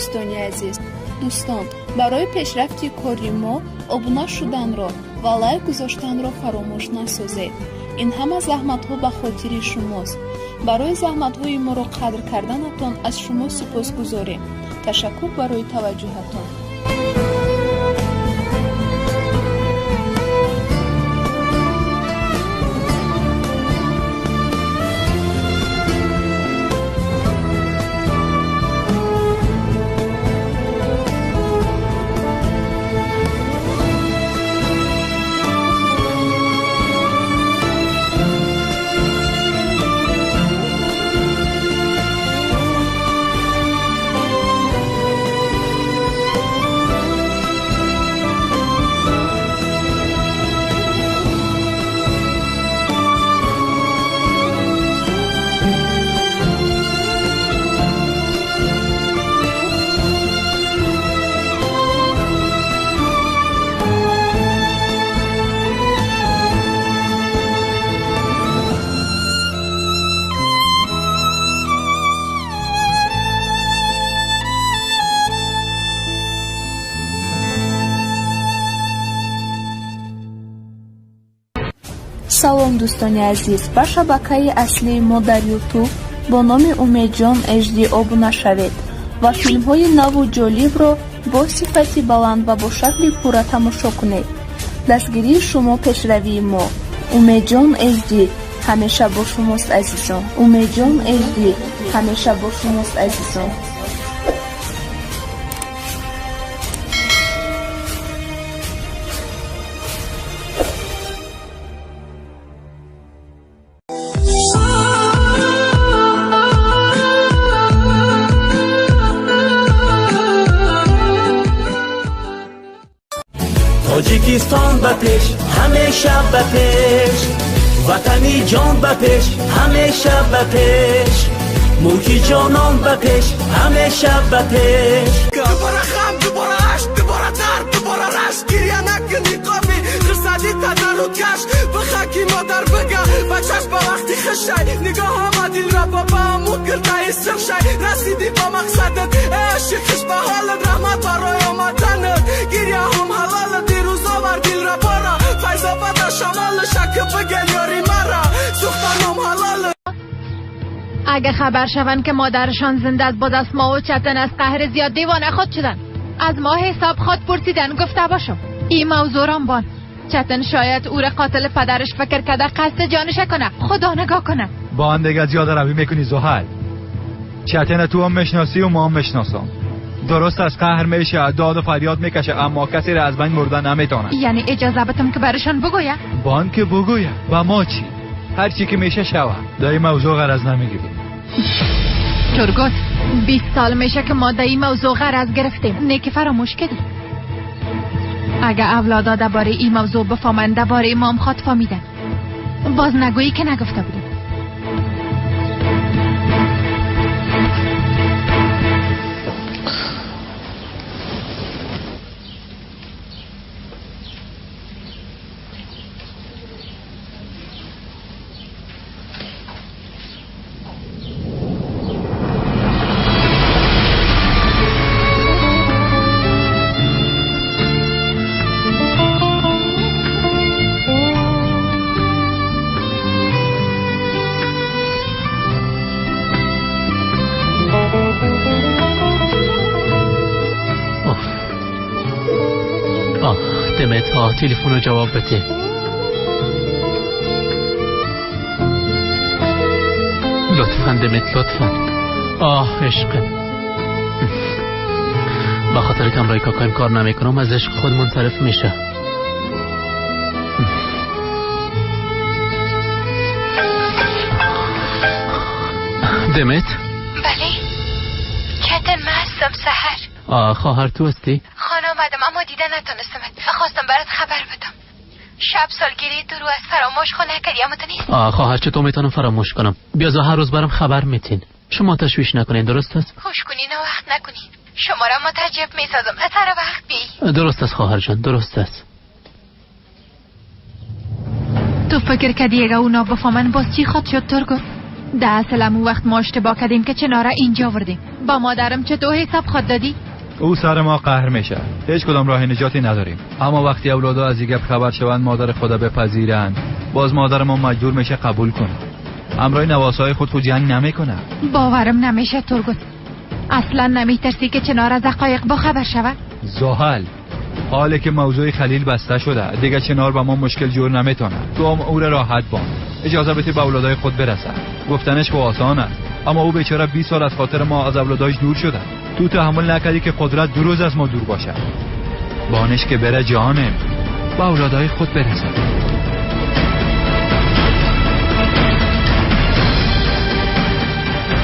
Дӯстони азиз, дӯстон, барои пешрафти кори мо обуна шуданро ва лайк гузоштанро фаромӯш насозед. Ин ҳама заҳматҳо ба хотири шумост. Барои заҳматҳои моро қадр карданатон аз шумо сипосгузорем. Ташаккур барои таваҷҷӯҳатон. Салом, дӯстони азиз, ба шабакаи аслии мо дар Ютуб бо номи Умедҷон HD обуна шавед ва филмҳои наву ҷолибро бо сифати баланд ва бо шакли пурра тамошо кунед. Дастгирии шумо пешравии мо. Умедҷон HD ҳамеша бо шумост, азизон. Умедҷон HD ҳамеша бо шумост, азизон. Тоҷикистон ба пеш, ҳамеша ба пеш, ватани ҷон ба пеш, ҳамеша ба пеш, мулки ҷонон ба пеш, ҳамеша ба пеш. Дубора ғам, дубора ашк, дубора дард, дубора рашк. Гиря накун, ниқоби хурсандӣ тадарруд гашт. Бихаки модар бига ба чашм ба вақти хушай. Нигоҳама дилра ба баамуд гирдаи сиршай. Расидӣ ба мақсадат, э ошиқ, хуш ба ҳолат. Раҳмат барои омаданат, гиряҳам ҳалолат. Дирӯз овар дилра бора Файзобода шамоли шаки бигел ёри мара сӯхтаном ҳалол. اگه خبر شوند که مادرشان زنده است، باز از ما و چتن از قهر زیاد دیوانه خود شدن. از ما حساب خود پرسیدن. گفته باشم این موضوع رام بان چتن شاید او را قاتل پدرش فکر کرده قصد جانش کنه. خدا نگاه کنه. با هم دیگه زیاده روی میکنی زحل. چتن تو هم میشناسی و ما هم میشناسم. درست از قهر میشه، داد و فریاد میکشه، اما کسی را از بین بردن نمیتونه. یعنی اجازه بتم که برشان بگویم؟ بان که بگویم و ما چی؟ هر چی که میشه شوه. در این موضوع غرض نمیگیریم. ترگوت، 20 سال میشه که ما در این موضوع غرض گرفتیم. نه که فراموش کردیم. اگه اولادا درباره این موضوع بفهمند، درباره ما هم خواد فهمیدن. باز نگویی که نگفته بودم. دمت ها، تلفن رو جواب بده. لطفا دمت، لطفا. آه عشقم، با خاطر که همراه کاکایم کار نمیکنم از عشق خود منصرف میشه. دمت؟ بله چتن، من هستم سحر. آه خواهر تو هستی؟ خانه آمدم اما دیده نتونستمت. خواستم برات خبر بدم. شب سالگیری تو رو از فراموش خو نکردی، اما تو نیست. آه خواهر، چطور میتونم فراموش کنم؟ بیازا هر روز برام خبر میتین. شما تشویش نکنین، درست است؟ خوش کنی نه وقت نکنی. شما را متعجب میسازم. از هر وقت بی. درست است خواهر جان، درست است. تو فکر کردی اگه اونا بفهمن باز چی خواد شد ترگوت؟ در اصل امو وقت ما اشتباه کردیم که چناره اینجا آوردیم. با مادرم چطور حساب خود دادی؟ او سر ما قهر میشه. هیچ کدام راه نجاتی نداریم. اما وقتی اولادا از این گپ خبر شوند مادر خدا بپذیرند، باز مادر ما مجبور میشه قبول کنه. همراه نواسای خود خود جنگ نمیکنه. باورم نمیشه تورگوت. اصلا نمیترسی که چنار از حقایق با خبر شود؟ زحل حاله که موضوع خلیل بسته شده دیگه چنار با ما مشکل جور نمیتونه. تو هم او را راحت بان. اجازه بده به اولادای خود برسه. گفتنش که آسان است، اما او بیچاره 20 سال از خاطر ما از اولادایش دور شده. تو تحمل نکردی که قدرت 2 روز از ما دور باشه. بانش که بره جهانم با اولادای خود برسه.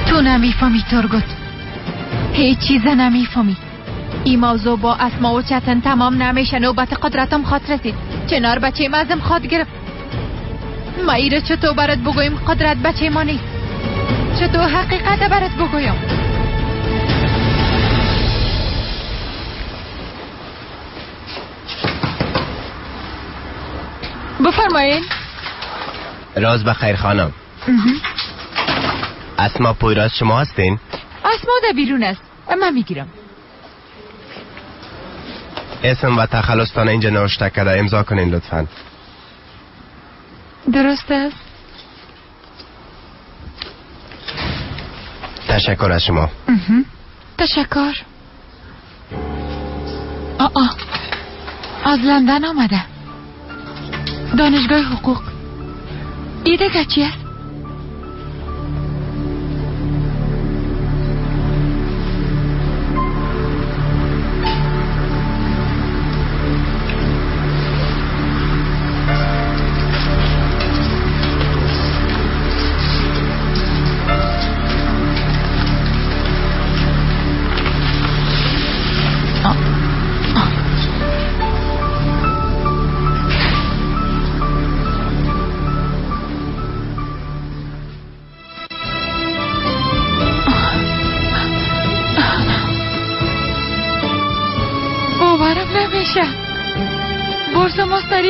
تو نمیفهمی تورگوت، هیچ چیز نمیفهمی. این موضوع با اسما و چتن تمام نمیشه. نوبت قدرتم خواد رسید. چنار بچه ما ازم خواد گرفت. ما ایره چطور برات بگویم قدرت بچه ما نیست؟ چطور حقیقت برات بگویم؟ بفرمایین. راز بخیر خانم. اسما پویراز شما هستین؟ اسما در بیرون است. من میگیرم. اسم و تخلصتان اینجا نوشته کرده، امضا کنین لطفا. درست است. تشکر از شما. تشکر. آه از لندن آمده، دانشگاه حقوق. ایده چی است؟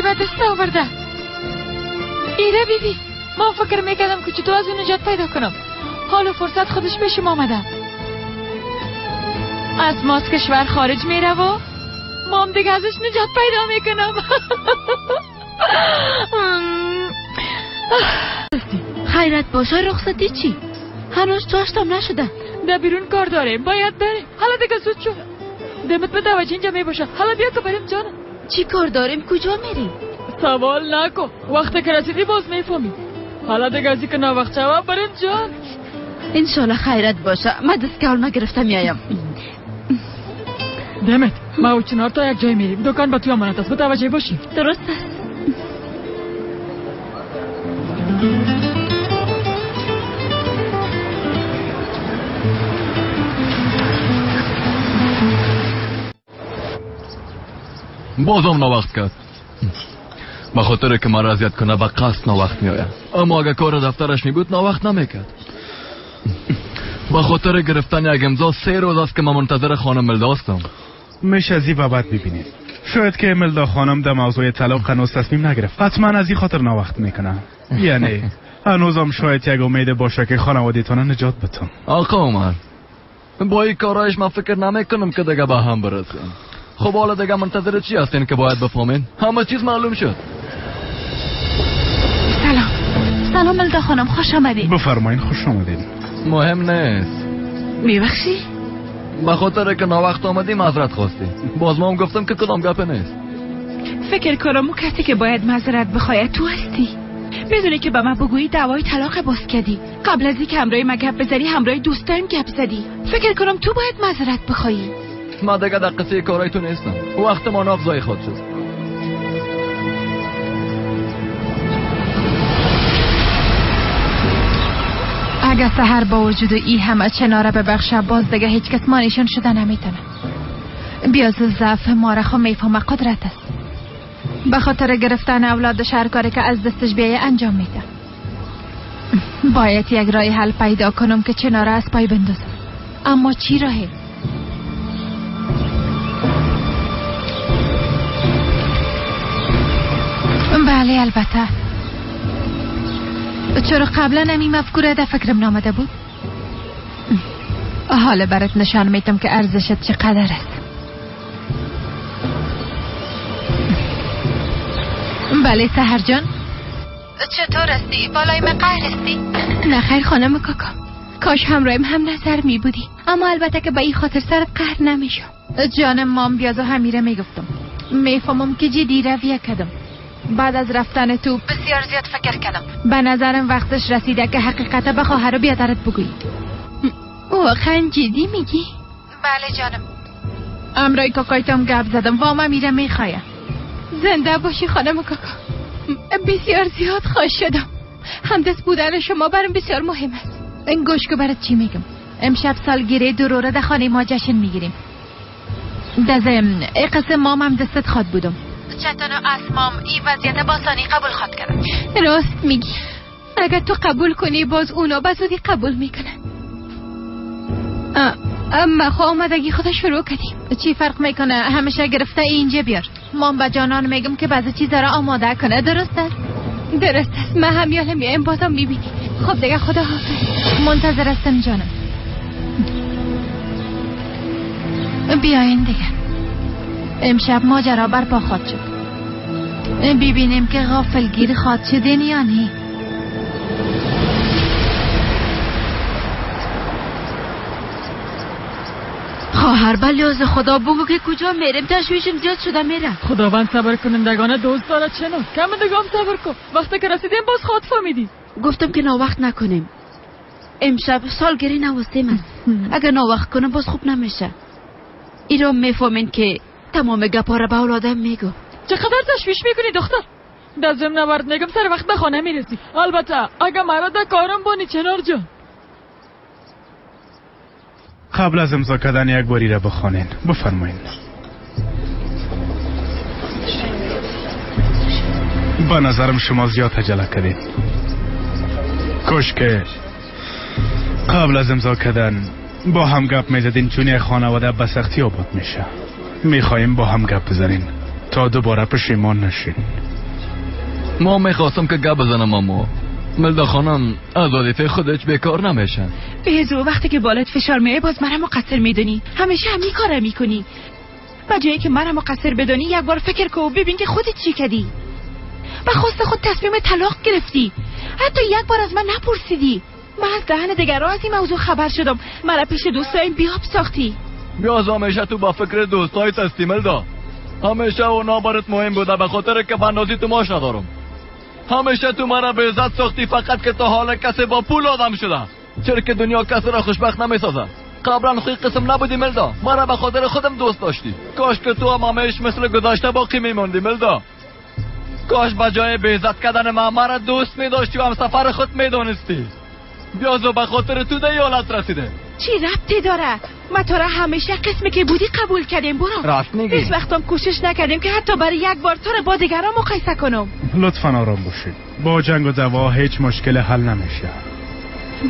به دست آورده. ایره بیبی، من فکر میکردم که چطور از اون نجات پیدا کنم. حالا فرصت خودش پیشم آمده. از ماست کشور خارج میره و ما هم دیگه ازش نجات پیدا میکنم. خیرت باشه. رخصتی چی؟ هنوز چاشتم نشده. در بیرون کار داریم، باید بریم. حالا دیگه زود شد. دمت به توجه اینجا میباشه. حالا بیا که بریم جانم. چی کار داریم؟ کجا میریم؟ سوال نکن، وقت که رسیدی باز میفهمی. حالا دیگه از که ناوقت شوه بریم جان. انشالله خیرت باشه. من دستگاه نگرفته میایم. دمت ما و چنار تا یک جای میریم. دکان با توی امانت است، متوجه باشی. درست است. بازم ناوقت کرد. به خاطر که مرا اذیت کنه و قصد ناوقت میآید. اما اگه کار دفترش می بود ناوقت نمیکرد. به خاطر گرفتن یک امضا 3 روز است که من منتظر خانم ملدا هستم. میشه از این به بعد ببینید. شاید که ملدا خانم در موضوع طلاق هنوز تصمیم نگرفت. حتما از این خاطر ناوقت میکنه. یعنی هنوزم شاید یک امید باشه که خانواده‌تان نجات بتون. آقا عمر، با این کارایش من فکر نمیکنم که دیگه به هم برسیم. خب حالا دیگه منتظر چی هستین که باید بفهمین؟ همه چیز معلوم شد. سلام. سلام ملدا خانم، خوش آمدید. بفرمایین، خوش آمدید. مهم نیست. میبخشی؟ به خاطر که ناوقت آمدی معذرت خواستی. باز ما هم گفتم که کدام گپ نیست. فکر کنم اون کسی که باید معذرت بخواید تو هستی. بدونی که به من بگویی دعوای طلاق باز کردی. قبل از اینکه همراه من گپ بزنی همراه دوستایم گپ زدی. فکر کنم تو باید معذرت بخوایی. ما دیگه در قصه کارای تو نیستم. وقت ما نافزای خود شد. اگه سحر با وجود ای همه چناره ببخشه باز دیگه هیچ کس مانیشون شده نمیتونه. بیاز ضعف ما را خو میفهمه قدرت است. به خاطر گرفتن اولادش هر کاری که از دستش بیایه انجام میده. باید یک راه حل پیدا کنم که چناره از پای بندازم. اما چی راهی؟ بله البته. چرا قبلا این مفکوره در فکرم نامده بود؟ حالا برات نشان میتم که ارزشت چقدر است. بله سحر جان، چطور هستی؟ بالای من قهر هستی؟ نه خیر خانم کاکا، کاش همراهیم هم نظر می بودی، اما البته که به این خاطر سرت قهر نمیشم. جانم مام بیازو همیره میگفتم، میفهمم که جدی رویه کردم. بعد از رفتن تو بسیار زیاد فکر کردم. به نظرم وقتش رسیده که حقیقت به خواهر و بیادرت بگویی. واقعا جدی میگی؟ بله جانم، امرای کاکایتم گپ زدم و ما میره میخوایم. زنده باشی خانم کاکا، بسیار زیاد خوش شدم. همدست بودن شما برام بسیار مهم است. این گوش که برات چی میگم، امشب سالگیری دروره در خانه ما جشن میگیریم. دزم ای قسم مام هم دستت خواد بودم. چتن و اسمام این وضعیت باسانی قبول خواد کردم. راست میگی، اگر تو قبول کنی باز اونا به زودی قبول میکنن. اما خو آمدگی خود شروع کردیم. چی فرق میکنه؟ همیشه گرفته اینجا بیار. مام به جانان میگم که بعضی چیزا را آماده کنه. درست است؟ درست است. من هم یاله میایم بازم میبینی. خب دیگه خدا حافظ. منتظر هستم جانم. بیاین دیگه، امشب ماجرا برپا خواد شد. ببینیم که غافلگیر خواد شدین یا نه. خواهر بلیاز خدا بگو که کجا میریم، تشویشم زیاد شده میره. خداوند صبر کنندگانه دوست داره. چنو کم دیگه هم صبر کن، وقتی که رسیدیم باز خود فهمیدی. گفتم که ناوقت نکنیم، امشب سالگیری نوستیم است. اگر ناوقت کنم باز خوب نمیشه. ایران میفهمین که تمام گپا را به اولادم میگم. چقدر تشویش میکنی دختر؟ در ضمن برات میگم سر وقت به خانه میرسی. البته اگر مرا در کارم بانی چنار جان. قبل از امضا کردن یک باری را بخوانین. بفرمایین. به نظرم شما زیاد عجله کردین. کاش که قبل از امضا کردن با هم گپ میزدین، چون یک خانواده به سختی آباد میشه. میخوایم با هم گپ بزنین تا دوباره پشیمان نشین. ما میخواستم که گپ بزنم اما ملدا خانم از وظیفه خودش بیکار نمیشن. بهزو وقتی که بالت فشار میای باز مرا مقصر میدونی. همیشه همین کارا میکنی. به جایی که مرا مقصر بدونی یک بار فکر کن و ببین که خودت چی کردی. به خواست خود تصمیم طلاق گرفتی. حتی یک بار از من نپرسیدی. من از دهن دیگران از این موضوع خبر شدم. مرا پیش دوستایم بیاب ساختی. بیاز همیشه تو با فکر دوستایت هستی ملدا. همیشه اونا برات مهم بوده به خاطر که بنازی تو ماش ندارم. همیشه تو مرا به عزت ساختی فقط که تا حال کسی با پول آدم شده. چرا که دنیا کسی را خوشبخت نمیسازه. قبلا خوی قسم نبودی ملدا، مرا به خاطر خودم دوست داشتی. کاش که تو هم همیشه مثل گذشته باقی میموندی ملدا. کاش به جای به عزت کردن ما مرا دوست میداشتی و هم سفر خود میدانستی. بیازو به خاطر تو در حالت رسیده. چی ربطی داره؟ ما تو را همیشه قسمی که بودی قبول کردیم برو. راست میگی. هیچ وقتم کوشش نکردیم که حتی برای یک بار تو را با دیگران مقایسه کنم. لطفا آرام باشید. با جنگ و دعوا هیچ مشکل حل نمیشه.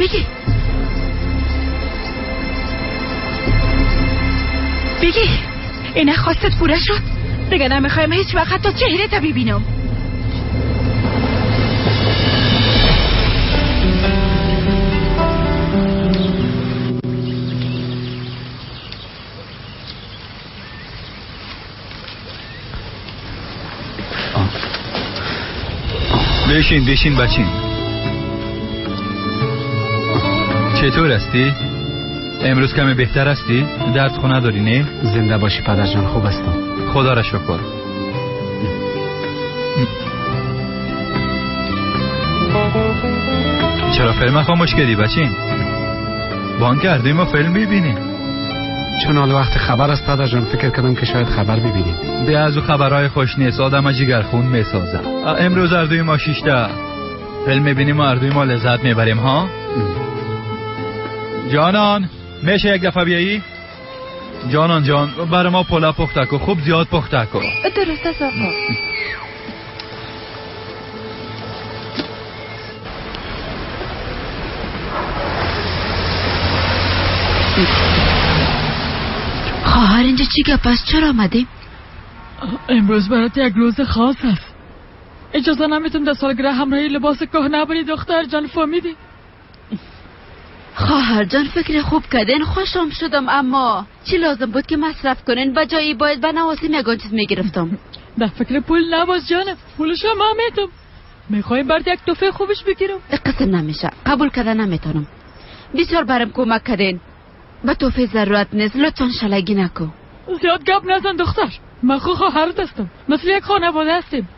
بگی بگی اینا خواستت پوره شد. دیگه نمیخوایم هیچ وقت حتی چهره تا ببینم. بشین بشین بچین. چطور هستی؟ امروز کمی بهتر هستی؟ درد خو نداری نه؟ زنده باشی پدر جان، خوب هستم. خدا را شکر. چرا فیلم خاموش کردی بچین؟ بانک کردیم ما فیلم ببینیم. چون حال وقت خبر است پدر جان، فکر کردم که شاید خبر ببینیم. به از او خبرهای خوش نیست، آدم جگرخون میسازه. امروز اردوی ما شیشته فیلم میبینیم و اردوی ما لذت میبریم ها. جانان میشه یک دفعه بیایی؟ جانان جان برای ما پلا پخته کو، خوب زیاد پخته کو. درست است آقا. خواهر اینجا چی گپ است؟ چرا آمدیم؟ امروز برات یک روز خاص است. اجازه نمیتم در سالگره همراهی لباس کهنه بری دختر جان، فهمیدی؟ خواهر جان فکر خوب کردین، خوشم شدم، اما چی لازم بود که مصرف کنین؟ به جایی باید به نواسیم یگان چیز میگرفتم. در فکر پول نباش جانم، پولش ما میتم. میخوایم برات یک تحفه خوبش بگیرم. قسم نمیشه، قبول کرده نمیتونم. بسیار برم کمک کردین، به تحفه ضرورت نیست، لطفا شلگی نکن. زیاد گپ نزن دختر، من خو خواهرت هستم، مثل یک خانواده هستیم.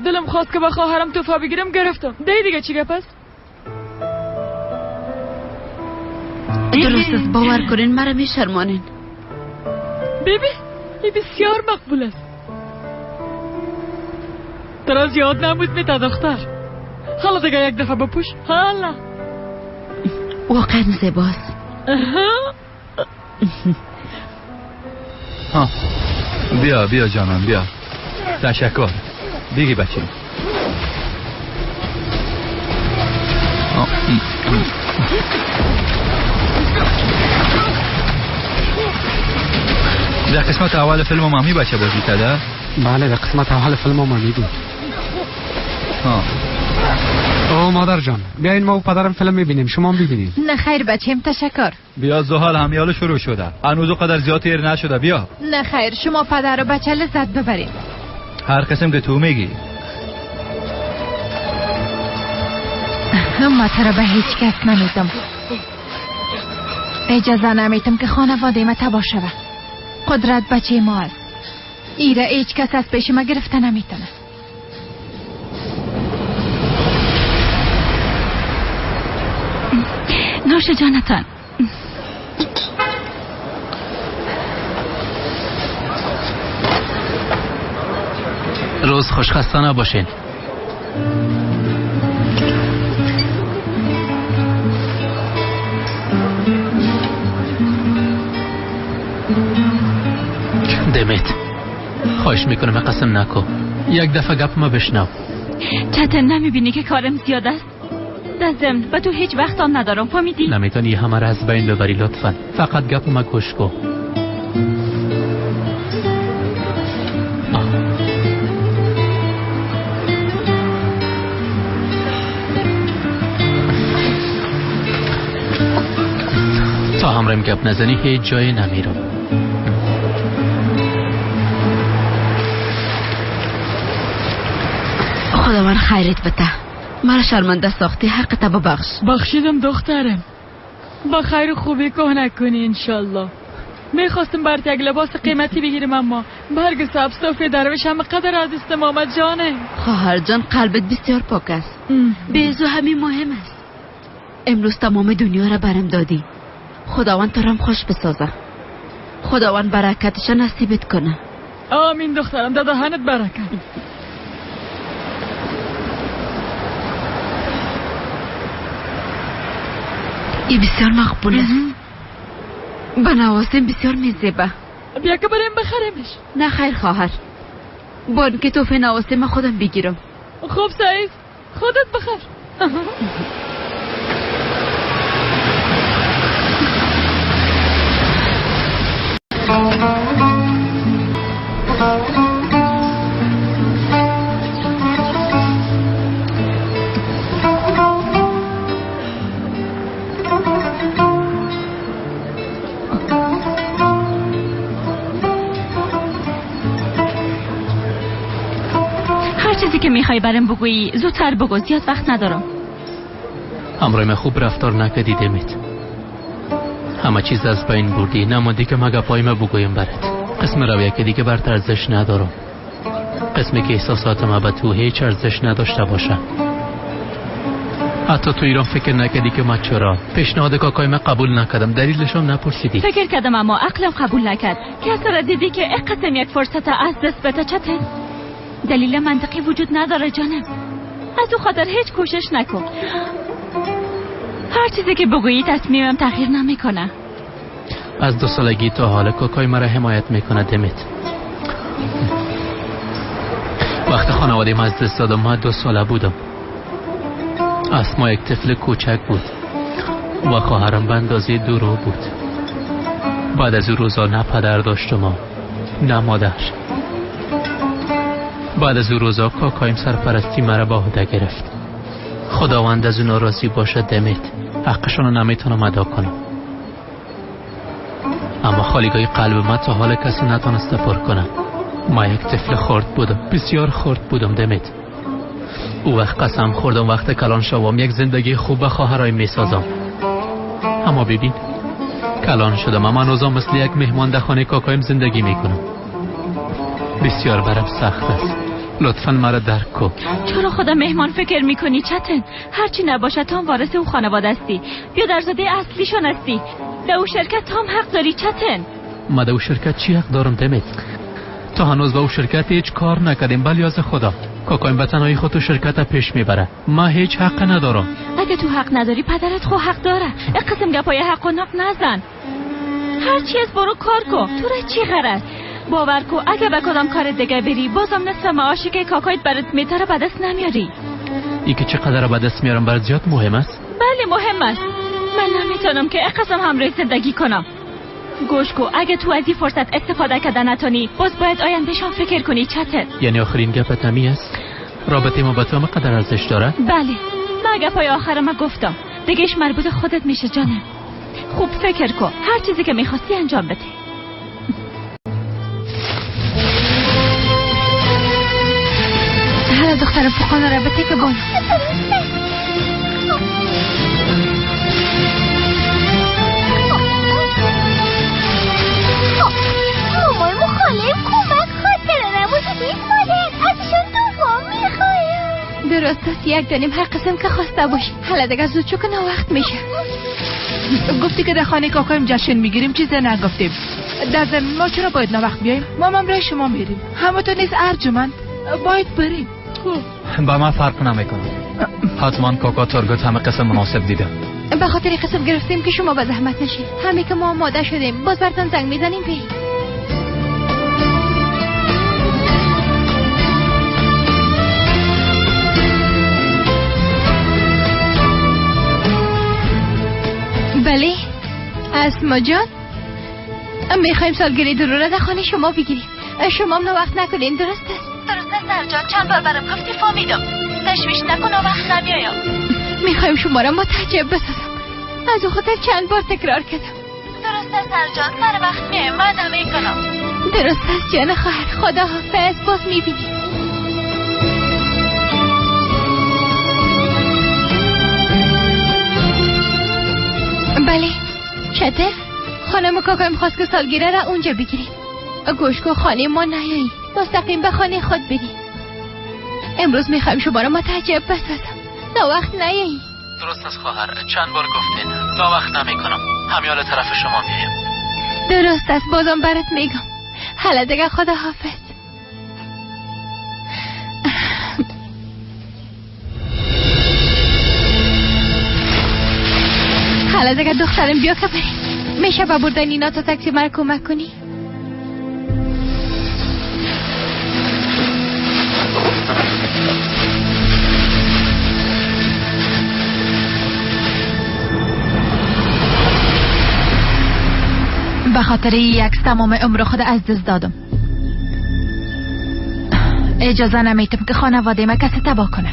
دلم خواست که به خواهرم تحفه بگیرم، گرفتم. دیگه چی گپ است؟ درست است، باور کنین مرا میشرمانین. بیبی این بسیار مقبول است. ترا زیاد نمود میتا دختر. حالا دیگه یک دفعه بپوش. حالا واقعا زیباست. ها بیا بیا جانم بیا. تشکر. دیگه بچه. در قسمت اول فیلم مامی بچه بازی کرده؟ بله در قسمت اول فیلم مامی بود. او مادر جان بیاین ما و پدرم فیلم میبینیم، شما هم ببینید. نه خیر بچیم تشکر. بیا زحل همیال شروع شده، هنوز قدر زیاد تیر نشده. بیا. نه خیر شما پدر و بچه لذت ببرید. هر قسم که تو میگی. ما تو را به هیچ کس نمیدم، اجازه نمیتم که خانواده ما تباه شود. قدرت بچه ما است، ایره هیچ کس از پیش ما گرفته نمیتونه. نوش جانتان. روز خوش، خسته نباشین. دمت خواهش میکنم قسم نکن، یک دفعه گپ ما بشنو. چطور نمیبینی که کارم زیاد است؟ در ضمن به تو هیچ وقت هم ندارم، فهمیدی؟ نمیتونی همه را از بین ببری، لطفا فقط گپ ما گوش کن. تا همرایم گپ نزنی هیچ جایی نمیرم. خداوند خیرت بده، مرا شرمنده ساختی، حق تا ببخش. بخشیدم دخترم، با خیر و خوبی که نکنی انشالله. میخواستم برات یک لباس قیمتی بگیرم، اما برگ سبز توفی درویش هم قدر از دستم آمد جانه. خواهر جان قلبت بسیار پاک است، بیزو همین مهم است. امروز تمام دنیا را برم دادی، خداوند تو را خوش بسازه، خداوند برکتش نصیبت کنه. آمین دخترم، دهنت برکت. ای بسیار مقبول است، به نواسیم بسیار میزیبه. بیا که بریم بخریمش. نه خیر خواهر، بانک توفه نواسیم خودم بگیرم. خوب سعید خودت بخر. چیزی که میخوای برم بگویی زودتر بگو، زیاد وقت ندارم. همراه من خوب رفتار نکردی دمت، همه چیز از بین بردی، نماندی که مگه پای ما بگویم برات. قسم رویه که دیگه برات ارزش ندارم، قسمی که احساسات ما به تو هیچ ارزش نداشته باشه. حتی تو ایران فکر نکردی که من چرا پیشنهاد کاکای من قبول نکردم، دلیلش هم نپرسیدی. فکر کردم اما عقلم قبول نکرد. کسی را دیدی که قسم یک فرصت از دست بده؟ چته دلیل منطقی وجود نداره جانم، از او خاطر هیچ کوشش نکن. هر چیزی که بگویی تصمیمم تغییر نمیکنه. از 2 سالگی تا حال کاکای مرا حمایت میکنه دمت. وقت خانواده ما از دست دادم من 2 ساله بودم. اسما یک طفل کوچک بود و خواهرم به اندازه 2 رو بود. بعد از او روزا نه پدر داشتم و نه مادر. بعد از او روزا کاکایم سرپرستی مرا به عهده گرفت. خداوند از اونا راضی باشد دمت. حقشان رو نمیتونم ادا کنم، اما خالیگاه قلب من تا حال کسی نتونسته پر کنه. ما یک طفل خرد بودم، بسیار خرد بودم دمت. او وقت قسم خوردم وقت کلان شوم یک زندگی خوب به خواهرای میسازم. اما ببین کلان شدم، اما هنوزم مثل یک مهمان در خانه کاکایم زندگی میکنم. بسیار برم سخت است، لطفا مرا درک کن. چرا خدا مهمان فکر میکنی چتن؟ هرچی نباشد تو هم وارث او خانواده هستی، بیادرزاده اصلیشان هستی. در او شرکت تو هم حق داری چتن. ما در او شرکت چی حق دارم دمت؟ تا هنوز با او شرکت هیچ کار نکردیم. بلیاز خدا کاکایم به تنهایی خود تو شرکت پیش میبره، ما هیچ حق ندارم. اگه تو حق نداری پدرت خو حق داره. قسم گپای حق و نق نزن، هرچی از برو کار کن. تو را چی غرض؟ باور کو اگه به کدام کار دیگه بری بازم نصف معاشی که کاکایت برات میتره به دست نمیاری. ای که چقدر به دست میارم برات زیاد مهم است؟ بله مهم است. من نمیتونم که قسم همراه زندگی کنم. گوش کو، اگه تو از این فرصت استفاده کردن نتونی باز باید آیندهشان فکر کنی چتر. یعنی آخرین گپت همی است؟ رابطه ما با تو هم قدر ارزش داره؟ بله، من گپای آخر ما گفتم، دیگهش مربوط خودت میشه جانم. خوب فکر کن، هر چیزی که میخواستی انجام بده. هلا دختر فوقانا را بته که بالا. مامان مخالف کمک خواست نباشید نیست مادر، ازشون دوام میخوایم. درست است، یک دانیم هر قسم که خواسته باشی. حالا دیگه زود چو که وقت میشه. گفتی که در خانه کاکایم جشن میگیریم، چیز نگفتیم. در زمین ما چرا باید نوقت بیایم؟ ما هم رای شما میریم. همه تو نیست ارجمند، باید بریم. با ما فرق نمیکنه. حتما کاکا تارگت همه قسم مناسب دیده. به خاطر قسم گرفتیم که شما به زحمت نشید. همه که ما آماده شدیم باز براتون زنگ میزنیم. بی بله اسما جان، میخوایم سالگیری درو را در خانه شما بگیریم. شما هم وقت نکنین. درست است؟ درست است سرجان، چند بار برام گفتی فهمیدم. تشویش نکن و وقت نمیایم. میخوایم شما را متعجب بسازم، از او خاطر چند بار تکرار کردم. درست است سرجان، سر وقت میایم، وعده میکنم. درست است جان خواهر، خدا حافظ، باز میبینیم. بله چته خانم کاکایم خواست که سالگیره را اونجا بگیریم. گوش کو، خانه ما نیایی، مستقیم به خانه خود بری. امروز میخوایم شما را متعجب بسازم، نه وقت نیایی. درست از خواهر، چند بار گفتین نه وقت نمیکنم، همیال طرف شما میایم. درست است، بازم برات میگم. حالا دیگه خدا حافظ. حالا دیگه دخترم بیا که بریم. میشه با بردن اینا تا تاکسی مرا کمک کنی؟ به خاطر یک تمام عمر خود از دست دادم. اجازه نمیتم که خانواده ما کسی تباه کنه.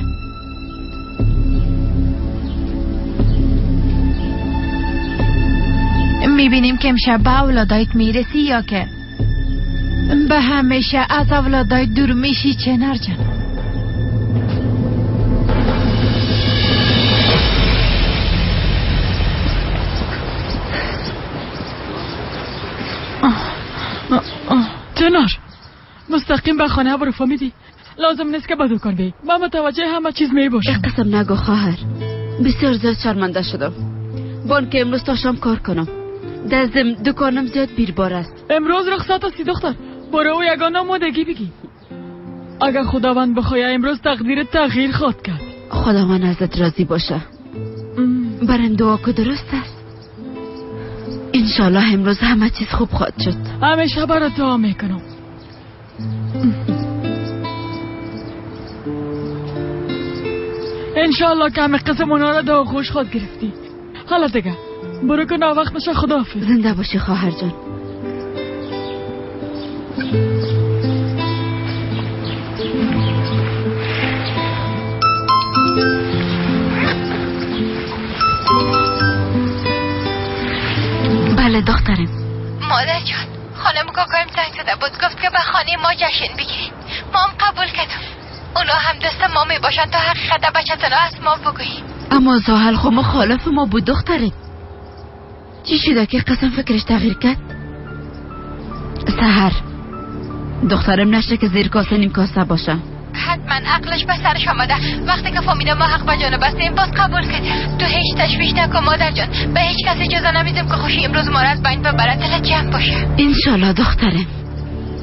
میبینیم که امشب به اولادایت میرسی یا که به همیشه از اولادایت دور میشی. چنار جان چنار مستقیم به خانه برو، فهمیدی؟ لازم نیست که به دکان بیایی، من متوجه همه چیز می باشم. قسم نگو خواهر، بسیار زیاد شرمنده شدم. بانک امروز تا شام کار کنم، دزم دکانم زیاد بیربار است. امروز رخصت هستی دختر، برو و یگانه آمادگی بگی. اگر خداوند بخواه امروز تقدیر تغییر خواد کرد. خداوند ازت راضی باشه. برم دعا که درست است. انشالله امروز همه چیز خوب خواهد شد. همیشه برات دعا میکنم. انشالله که همه قسم اونا را دعا خوش خواهد گرفتی. حالا دیگه برو که ناوقت میشه. خداحافظ. زنده باشی خواهر جان. کاکایم زنگ زده بود، گفت که به خانه ما جشن بگیریم. ما هم قبول کردم. اونا هم دوست ما می باشن تا حقیقت به چتنا از ما بگوییم. اما زحل خو مخالف ما بود دختره. چی شده که قسم فکرش تغییر کرد؟ سحر دخترم نشه که زیر کاسه نیم کاسه باشه. حتما عقلش به سرش آمده. وقتی که فهمیده ما حق به جانب هستیم باز قبول کرد. تو هیچ تشویش نکن مادر جان، به هیچ کس اجازه نمیدیم که خوشی امروز ما را از بین ببره. دلت جمع باشه. انشالله دخترم.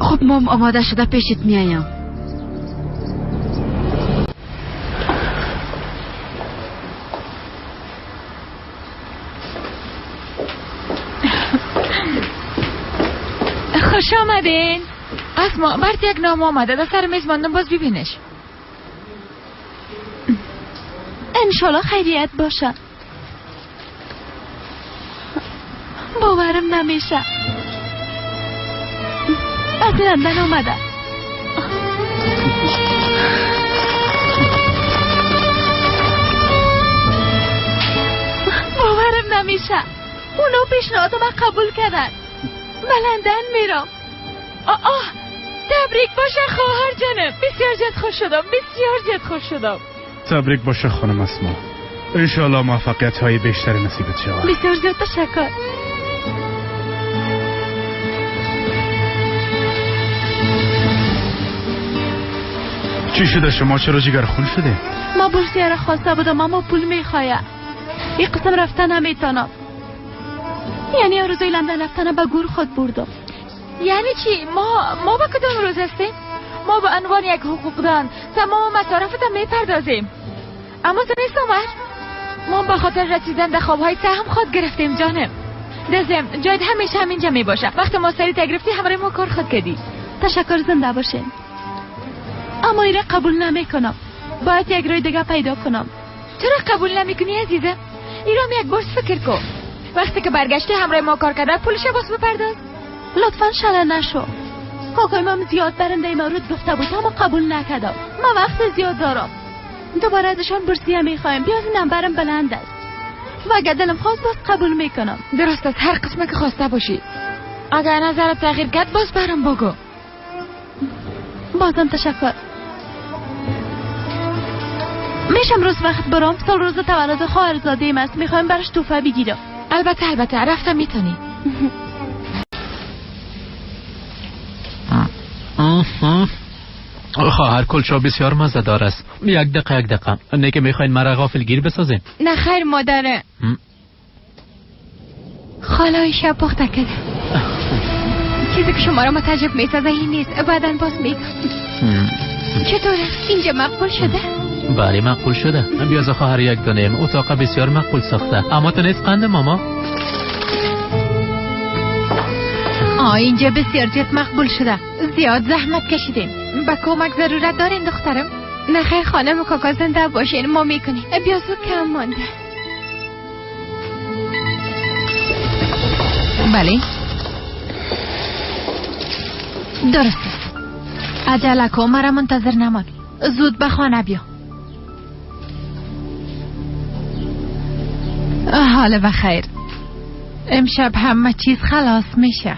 خب مام آماده شده پیشت میایم. خوش آمدین. اسما برات یک نامه آمده در سر میز ماندم، باز ببینش. انشالله خیریت باشه. باورم نمیشه از لندن آمده. باورم نمیشه اونا پیشنهاد من قبول کردن. به لندن میرم. آه تبریک باشه خواهر جانم، بسیار زیاد خوش شدم، بسیار زیاد خوش شدم. تبریک باشه خانم اسما، انشالله موفقیت های بیشتر نصیبت شود. بسیار زیاد تشکر. چی شده شما چرا جگر خون شده؟ ما بورسیه را خواسته بودم اما پول میخوایه. این قسم رفتن نمیتونم. یعنی آرزوی لندن رفتن به گور خود بردم. یعنی چی؟ ما به کدام روز هستیم؟ ما به عنوان یک حقوقدان تمام مصارفت میپردازیم. اما تو نیست عمر، ما به خاطر رسیدن به خوابهای سهم خود گرفتیم جانم. دزم جاید همیشه همینجا میباشه. وقتی ما سری گرفتی همراه ما کار خود کردی. تشکر، زنده باشین. اما ایره قبول نمیکنم. باید یک راه دیگه پیدا کنم. چرا قبول نمیکنی عزیزم؟ ایرام یک بار فکر کن. وقتی که برگشتی همراه ما کار کرده پولش باز بپرداز. لطفا شله نشو. کاکای مام زیاد برنده مورد گفته بود اما قبول نکردم. ما وقت زیاد دارم. دوباره ازشان بورسیه میخوایم. بیاز نمبرم بلند است و اگر دلم خواست باز قبول میکنم. درست است، هر قسمه که خواسته باشی. اگر نظرت تغییر کرد باز برام بگو. بازم تشکر. میشم روز وقت برام. سال روز تولد خواهرزاده است، میخوایم براش توفه بگیرم. البته البته، رفتم میتونی. خواهر کلچا بسیار مزه دار است. یک دقیقه یک دقیقه، نه که میخواین مرا غافلگیر بسازین. نه خیر مادره. خاله شب پخته کرده. چیزی که شما را متعجب میسازه این نیست، بعدا باز میگم. چطوره؟ اینجا مقبول شده؟ بله مقبول شده. بیاز خواهر یک دانه اتاق بسیار مقبول ساخته. اما تو نیست قند ماما؟ آه اینجا بسیار زیاد مقبول شده. زیاد زحمت کشیدیم. به کمک ضرورت دارین دخترم؟ نه خیر خانم کاکا زنده باشین، ما میکنیم. بیازو کم مانده. بله درست است. عجله کن، مرا منتظر نمان. زود به خانه بیا. حال بخیر. امشب همه چیز خلاص میشه.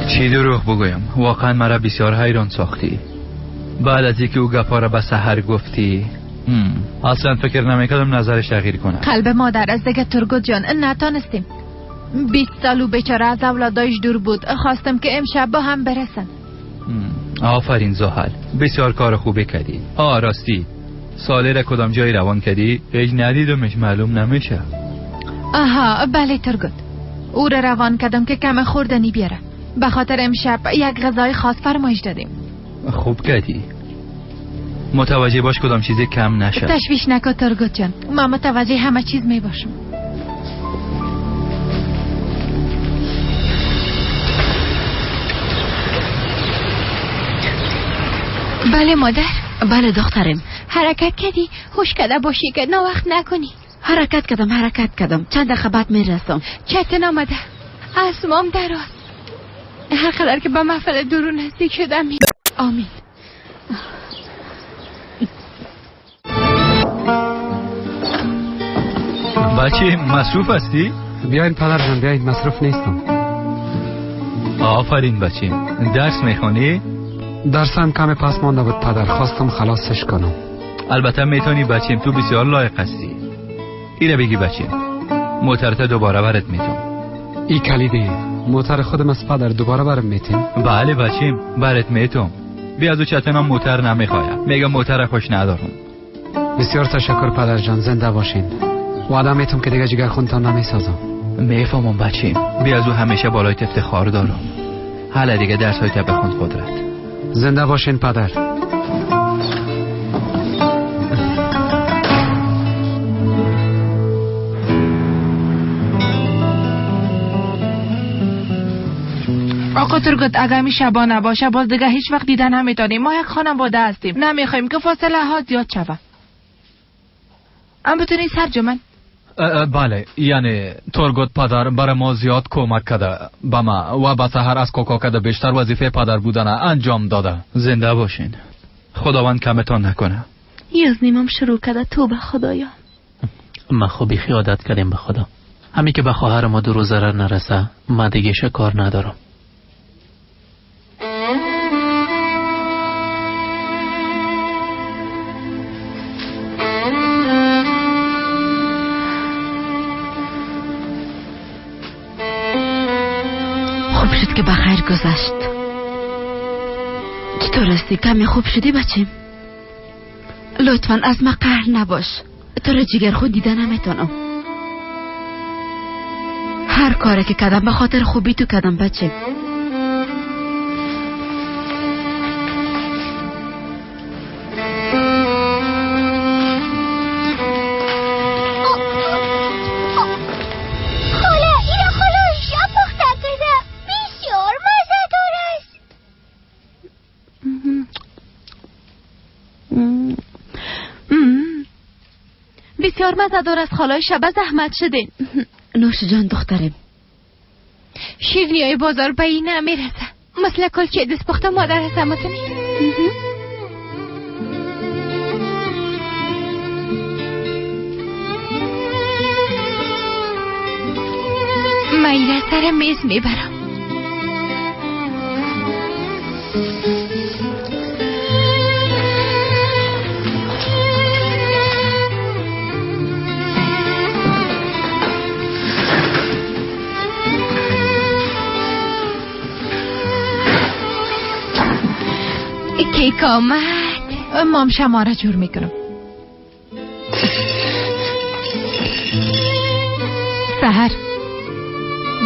چی دروغ بگویم، واقعا مرا بسیار حیران ساختی. بعد از اینکه او گپا را به سحر گفتی اصلا فکر نمیکردم نظرش تغییر کنه. قلب مادر از دیگه ترگوت جان نتانستیم. 20 سال او بیچاره از اولادایش دور بود. خواستم که امشب با هم برسن. آفرین زحل، بسیار کار خوبی کردی. آه راستی ساله را کدام جایی روان کردی؟ هیچ ندیدمش، معلوم نمیشه. آها بله ترگوت، او را روان کردم که کم خوردنی بیاره. به خاطر امشب یک غذای خاص فرمایش دادیم. خوب کردی. متوجه باش کدام چیزی کم نشه. تشویش نکن ترگوت جان، من متوجه همه چیز می باشم. بله مادر. بله دخترم. حرکت کردی؟ هوش کرده باشی که ناوقت نکنی. حرکت کردم، چند دقیقه بعد میرسم. چتن آمده، اسمام دراز. هر قدر که به محفل درون نزدیک شدم آمین. بچه مصروف هستی؟ بیاین پدر جان بیاین، مصروف نیستم. آفرین بچیم. درس میخوانی؟ درسم کم پس مانده بود پدر، خواستم خلاصش کنم. البته میتونی بچیم، تو بسیار لایق هستی. ایره بگی بچیم، موترت دوباره برات میتم. ای کلیدی موتر خودم از پدر، دوباره برم میتیم؟ بله بچیم، برات میتم. بیا از او چتنم موتر نمیخوایم، میگم موتر خوش ندارم. بسیار تشکر پدر جان، زنده باشین. وعده میتم که دیگه جگر خونتان نمیسازم. میفهمم بچیم، بیا از او همیشه بالای افتخار دارم. حالا دیگه درس های بخوند قدرت. زنده باشین پدر. آقا ترگت اگر می شبا نباشه باز دیگه هیچ وقت دیدن نمیتونیم. ما یک خانواده هستیم، نمیخوایم که فاصله ها زیاد شوه. ام بتونی سرجمن؟ بله، یعنی ترگوت پدر برای ما زیاد کمک کرده به ما و به سحر از کوکا کرده بیشتر وظیفه پدر بودن انجام داده. زنده باشین، خداوند کمتان نکنه. یاز نیمم شروع کرده، توبه خدایا. ما خب بیخی عادت کردیم به خدا. همی که به خواهر ما دور و ضرر نرسه ما دیگه کار ندارم. خوب شد که بخیر گذشت. چطور هستی؟ کمی خوب شدی بچیم؟ لطفا از ما قهر نباش. تو را جگر خود دیده نمیتونم. هر کاری که کردم به خاطر خوبی تو کردم بچه. بسیار مزدار از خالای شبه زحمت شدین. نوش جان دخترم. شیرینی های بازار به این نمیرسه. مثل کلچه دست پخته مادر هستم متونی. من ایره سر میز میبرم. کیک آمد. مام شما را جور میکنم. سحر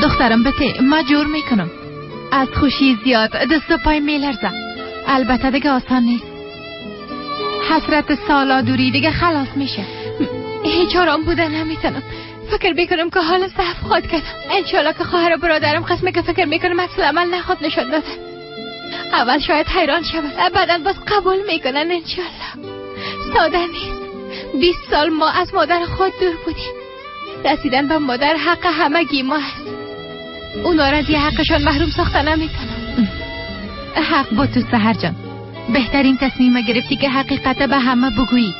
دخترم بته، ما جور میکنم. از خوشی زیاد دست و پای میلرزم. البته دیگه آسان نیست. حسرت سالا دوری دیگه خلاص میشه. هیچ آرام بودن نمیتونم. فکر میکنم که حال صف خود کردم. انشالله که خواهر و برادرم قسمه که فکر میکنم عکس العمل نخواد نشان دادن. اول شاید حیران شود، بعدا باز قبول میکنن انشالله. ساده نیست. 20 سال ما از مادر خود دور بودیم. رسیدن به مادر حق همگی ما است. اونا را از یه حقشان محروم ساخته نمیتونم. حق با تو سحر جان. بهترین تصمیم گرفتی که حقیقت به همه بگویی.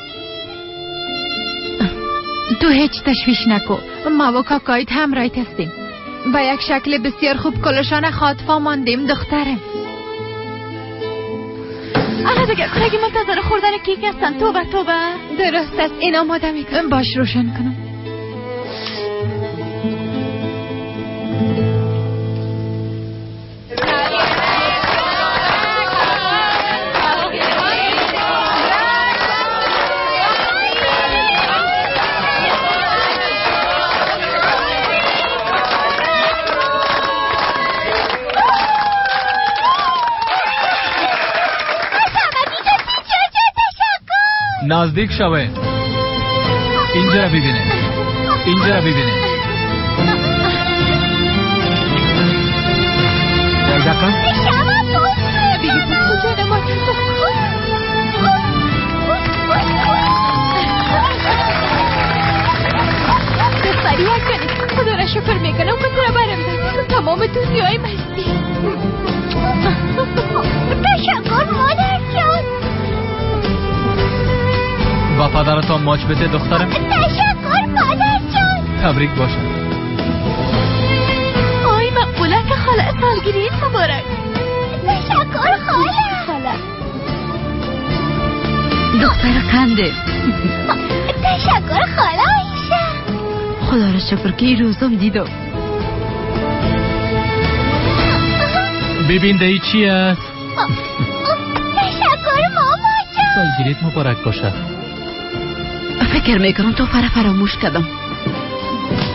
تو هیچ تشویش نکو. ما و کاکایت همراهیت هستیم. با یک شکل بسیار خوب کلشان خاطفا ماندیم دخترم. آره دیگه کلگی منتظر خوردن کیک هستن. توبه توبه. درست است، این آماده میکنم. باش روشن کنم. نزدیک شوه. اینجا را ببینه. اینجا را ببینه. یک دقیقه. دختری کنی. خدا را شکر میکنم که تو را برم داد. تمام دنیای مستی. تشکر مادر جان. با پدرتان ماچ بده دخترم. تشکر مادر جان. تبریک باشه. آی مقبوله که خاله سالگیریت مبارک. تشکر خاله. خاله دختر قنده. تشکر خاله عایشه. خدا را شکر که این روزم دیدم. ببین دایی چی است؟ تشکر ماما جان. سالگیریت مبارک باشه. فکر میکنم تو فراموش کردم.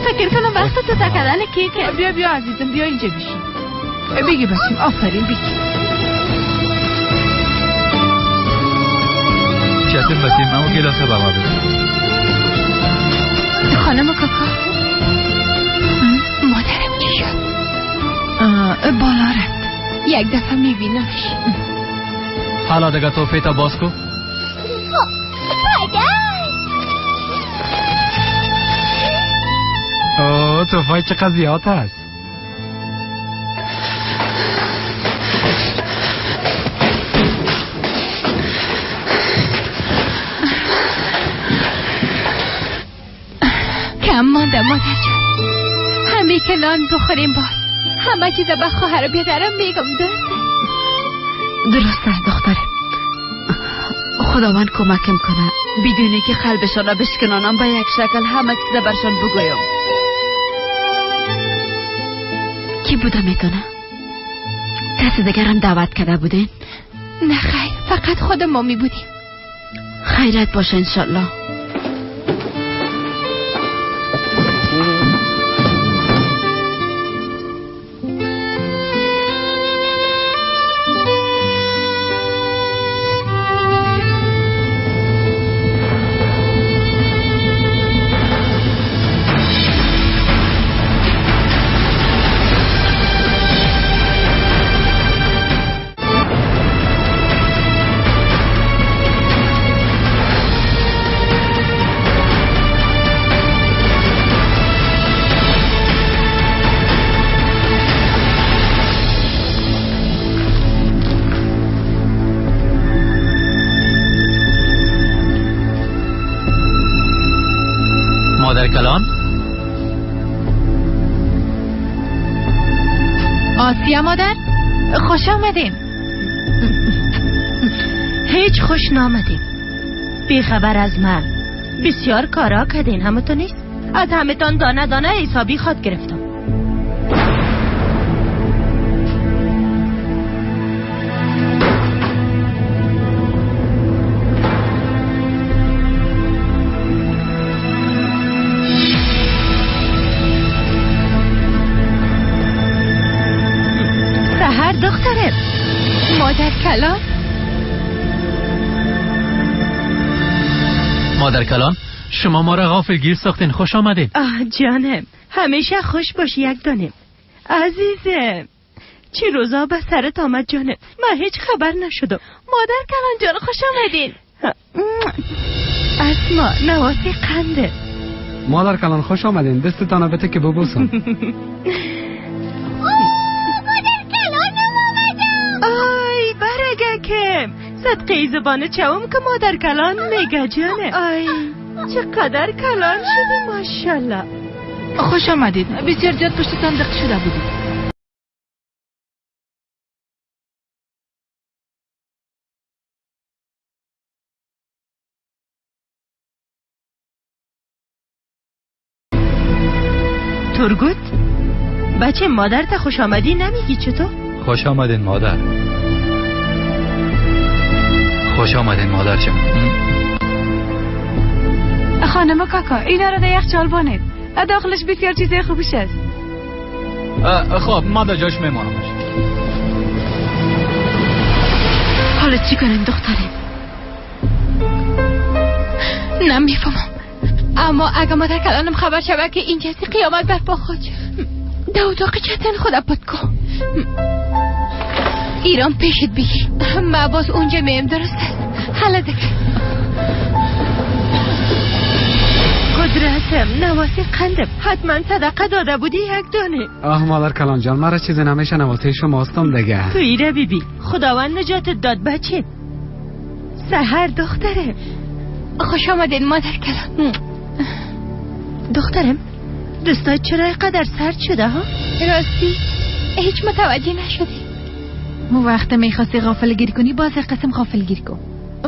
فکر کنم وقت تو کردن کیک. بیا بیا عزیزم، بیا اینجا بشین. بگی بچیم. آفرین بگی. چتن بچیم اما گلاسه بابا بده. خانم کاکا، مادرم چی شد؟ بالا رفت. یک دفعه میبینمش. حالا دیگه توفیتا باز کو. اوه توفای چقدر زیاد هست. کم مانده مادر جان. همه که نان بخوریم باز همه چیز به خواهر بیادرم میگم. درسته؟ درسته دختره. خداوند کمکم کنه بدون که قلبشان را بشکنانم به یک شکل همه چیز برشان بگویم. کی بوده میتونه؟ کسی دیگرم دعوت کرده بودین؟ نه خیر، فقط خود ما می بودیم. خیرت باشه انشالله. کلان؟ آسیا مادر، خوش آمدین. هیچ خوش نامدین. بیخبر از من بسیار کارا کردین، همه تو نیست؟ از همتان دانه دانه حسابی خواد گرفتم. سحر دختره. مادر کلان. مادر کلان، شما ما را غافلگیر ساختین. خوش آمدین. آه جانم، همیشه خوش باشی یک دانم. عزیزم چی روزا به سرت آمد جانم، من هیچ خبر نشدم. مادر کلان جان خوش آمدین. اسما نواسی قنده. مادر کلان خوش آمدین. دستتان بده که ببوسم. آی برگکم صدقه زبان چوم که مادر کلان میگه جانه. آی چقدر کلان شدی ماشاءالله. خوش آمدید. بسیار زیاد پشت صندوق شده بودید. تورگوت بچه مادرت خوش آمدی نمیگی چطور؟ خوش آمدین مادر. خوش آمدین مادر جان. خانم کاکا اینا رو در یخچال بانید، داخلش بسیار چیزای خوبش است. خب ما در جاش میمانمش. حالا چی کنیم دختره؟ نمیفهمم، اما اگه مادر کلانم خبر شود که این کسی قیامت برپا خواهد شد. در اتاق چتن خدا پد کن. ایران پیشت بگی ما باز اونجا میم. درست است؟ حالا دیگه قدرتم نواسی قندم، حتما صدقه داده بودی یک دانه. آه مادر کلان جان، مرا چیزی نمیشه، نواسی شما هستم دیگه. تو ایره بی بی، خداوند نجاتت داد بچه. سحر دختره خوش آمدین مادر کلان. دخترم دستای چرا اینقدر سرد شده ها؟ راستی هیچ متوجه نشدیم. وقت میخواستی غافلگیر کنی باز قسم غافلگیر کن.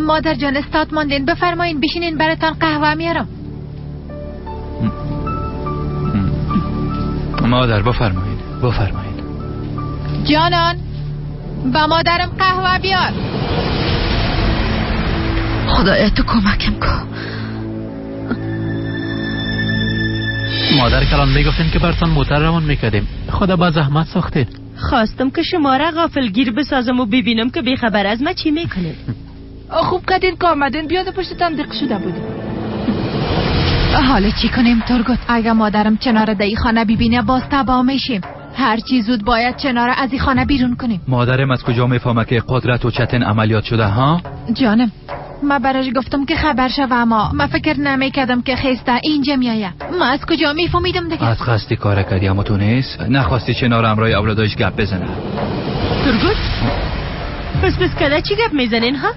مادر جان استاد ماندین، بفرمایین بشینین براتان قهوه میارم. مادر بفرمایید، بفرمایید. جانان با مادرم قهوه بیار. خدایا تو کمکم کن. مادر کلان میگفتین که برتان موتر روان میکردیم، خدا با زحمت ساختین. خواستم که شما را غافلگیر بسازم و ببینم که بیخبر از ما چی میکنید. خوب کردین که آمدین، بیاد پشتتان دق شده بودیم. حالا چی کنیم ترگوت؟ اگه مادرم چنار در این خانه ببینه باز تباه میشیم. هرچی زود باید چنار از این خانه بیرون کنیم. مادرم از کجا میفهمه که قدرت و چتن عملیات شده ها؟ جانم ما براش گفتم که خبر شوه، اما ما فکر نمیکردم که خسته اینجا میایه. ما از کجا میفهمیدم دیگه؟ از قصدی کار کردی اما تو نیست نخواستی چنار همراه اولادایش گپ بزنه. ترگوت بس بس کده چی گپ میزنین ها؟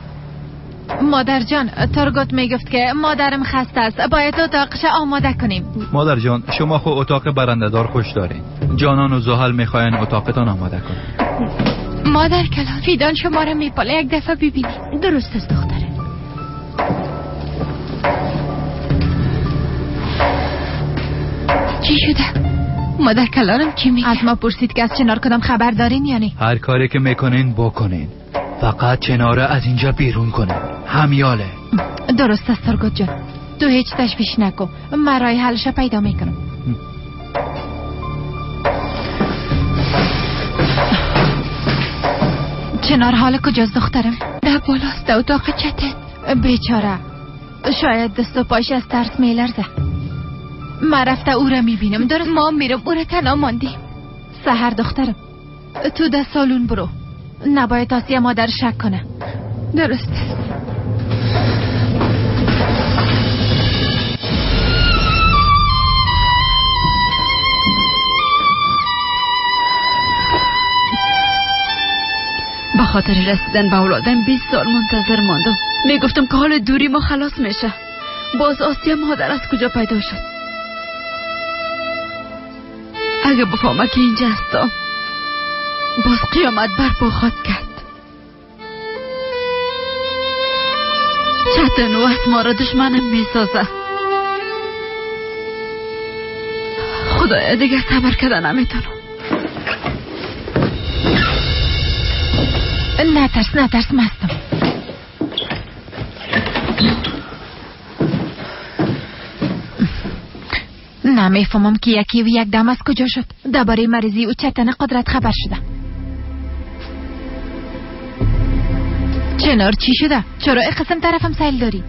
مادر جان ترگوت میگفت که مادرم خسته است، باید اتاقش آماده کنیم. مادر جان شما خو اتاق برنده‌دار خوش دارین، جانان و زحل میخواین اتاقتان آماده کنن. مادر کلان فیدان شما را میپاله، یک دفعه ببینید. درست است دختره. چی شده؟ مادر کلانم چی میگه؟ از ما پرسید که از چنار کدام خبر دارین یا نه؟ هر کاری که میکنین بکنین، فقط چناره از اینجا بیرون کنین. همیاله. درست است ترگوت جان، تو هیچ تشویش نکن، من راه حلش پیدا میکنم. چنار حال کجاست دخترم؟ در بالاست، در اتاق چتن. بیچاره شاید دست و پاش از ترس میلرزه. من رفته او را میبینم. درست ما میرم، او را تنها ماندیم. سحر دخترم تو در سالون برو، نباید آسیه مادر شک کنه. درست است. به خاطر رسیدن به اولادم 20 سال منتظر ماندم. میگفتم که حال دوری ما خلاص میشه. باز آسیه مادر از کجا پیدا شد؟ اگه بفهمه که اینجا هستم باز قیامت برپا خواهد کرد. چتن و اسما را دشمنم میسازه. خدایا دیگه صبر کردن نمیتونم. نترس نترس مستم. نمیفهمم که یکی و یک دم از کجا شد. درباره مریضی او چتن قدرت خبر شده. چنار چی شده؟ چرا این قسم طرفم سیل داری؟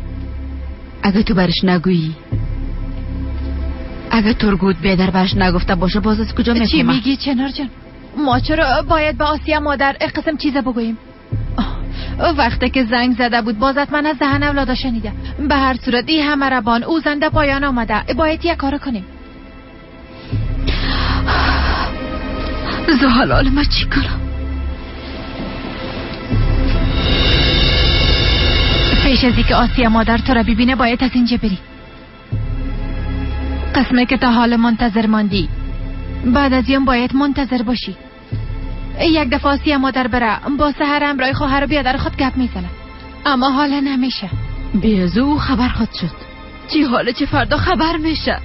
اگه تو برش نگویی، اگه ترگوت بیادر برش نگفته باشه باز از کجا میفهمه؟ چی میگی چنار جان؟ ما چرا باید به آسیه مادر این قسم چیزه بگوییم؟ وقتی که زنگ زده بود بازت من از دهن اولادا شنیده. به هر صورت این همه ربان او زنده پایان آمده، باید یک کار کنیم. زحلال من چی کنم؟ پیش از اینکه آسیه مادر تو را ببینه باید از اینجا بری. قسمه که تا حال منتظر ماندی، بعد از این باید منتظر باشی. یک دفعه آسیه مادر بره با سحر همراه خواهر و بیادر خود گپ میزنه، اما حالا نمیشه. بی او خبر خود شد. چی حاله چه فردا خبر میشه.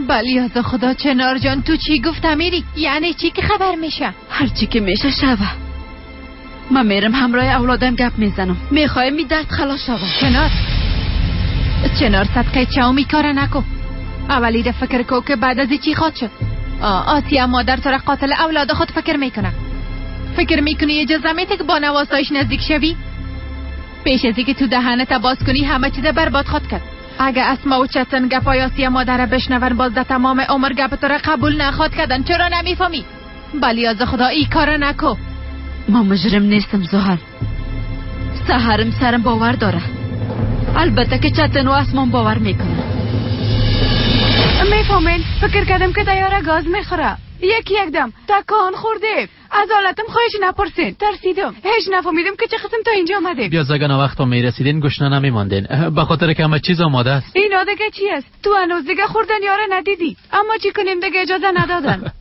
بلی از خدا چنار جان تو چی گفت امیری؟ یعنی چی که خبر میشه؟ هرچی که میشه شوه. من میرم همراه اولادم گپ میزنم، میخوایم می درد خلاص شوه. چنار چنار صدقه چاومی کار نکو. اولی فکر کو که بعد از چی خواد شد. آسیه مادر تو را قاتل اولاد خود فکر میکنه. فکر میکنی اجازه میده که با نواسایش نزدیک شوی؟ پیش از اینکه تو دهنت باز کنی همه چیز برباد خواد کرد. اگه اسما و چتن گپای آسیه مادر بشنون باز در تمام عمر گپ تو را قبول نخواد کردن. چرا نمیفهمی؟ بلی از خدا ای کار نکو. ما مجرم نیستم زحل. سحرم سرم باور داره. البته که چتن و اسمان باور میکنه. میفهمین فکر کردم که دیاره گاز میخوره. یکی یک دم تکان خورده. از حالتم خواهش نپرسین، ترسیدم. هیچ نفهمیدم که چه قسم تا اینجا آمدیم. بیا زگن وقت میرسیدین گشنه نمیماندین، به خاطر که همه چیز آماده است. اینا دیگه چی است؟ تو هنوز دیگه خوردن یاره ندیدی. اما چی کنیم دیگه، اجازه ندادن.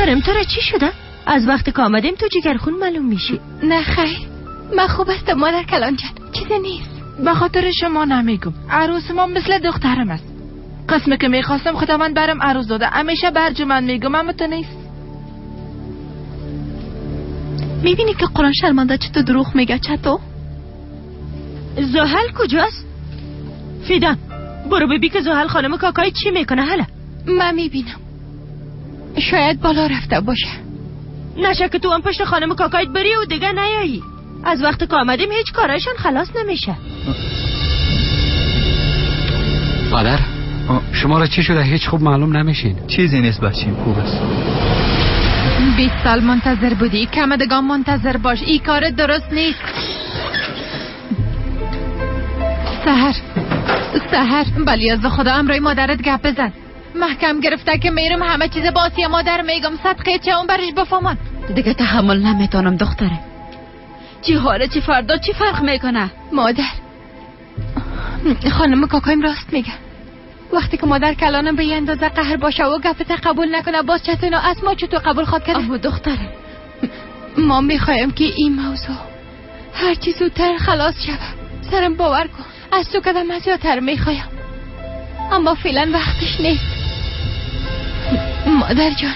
دخترم تو را چی شده؟ از وقتی که آمدیم تو جگرخون معلوم میشی. نه خیر، من خوب هستم مادر کلان جان، چیزی نیست. به خاطر شما نمیگم، عروس ما مثل دخترم است. قسمی که میخواستم خداوند برم عروس داده. همیشه برج من میگم اما تو نیست. میبینی که قرآن شرمنده چطور دروغ میگه؟ چطور؟ زحل کجاست؟ فیدان برو ببین که زحل خانم کاکای چی میکنه. حالا من میبینم، شاید بالا رفته باشه. نشه که تو هم پشت خانم کاکایت بری و دیگه نیایی. از وقت که آمدیم هیچ کارایشان خلاص نمیشه. مادر شما را چی شده؟ هیچ خوب معلوم نمیشین. چیزی نیست بچیم، خوب است. 20 سال منتظر بودی، کم دگام منتظر باش. این کار درست نیست. سحر سحر، بلی از خدا امرای مادرت گپ بزن. محکم گرفته که میرم همه چیز با آسیه مادر میگم. صدقه چه اون برش بفهمان. دیگه تحمل نمیتونم دختره. چی حاله چی فردا چی فرق میکنه؟ مادر خانم کاکایم راست میگه. وقتی که مادر کلانم به یه اندازه قهر باشه و گپت قبول نکنه، باز چطور از ما چطور قبول خواد کرده؟ اما دختره ما میخوایم که این موضوع هر چی زودتر خلاص شود. سرم باور کن از تو کدام زیادتر میخوایم، اما فعلا وقتش نیست. مادر جان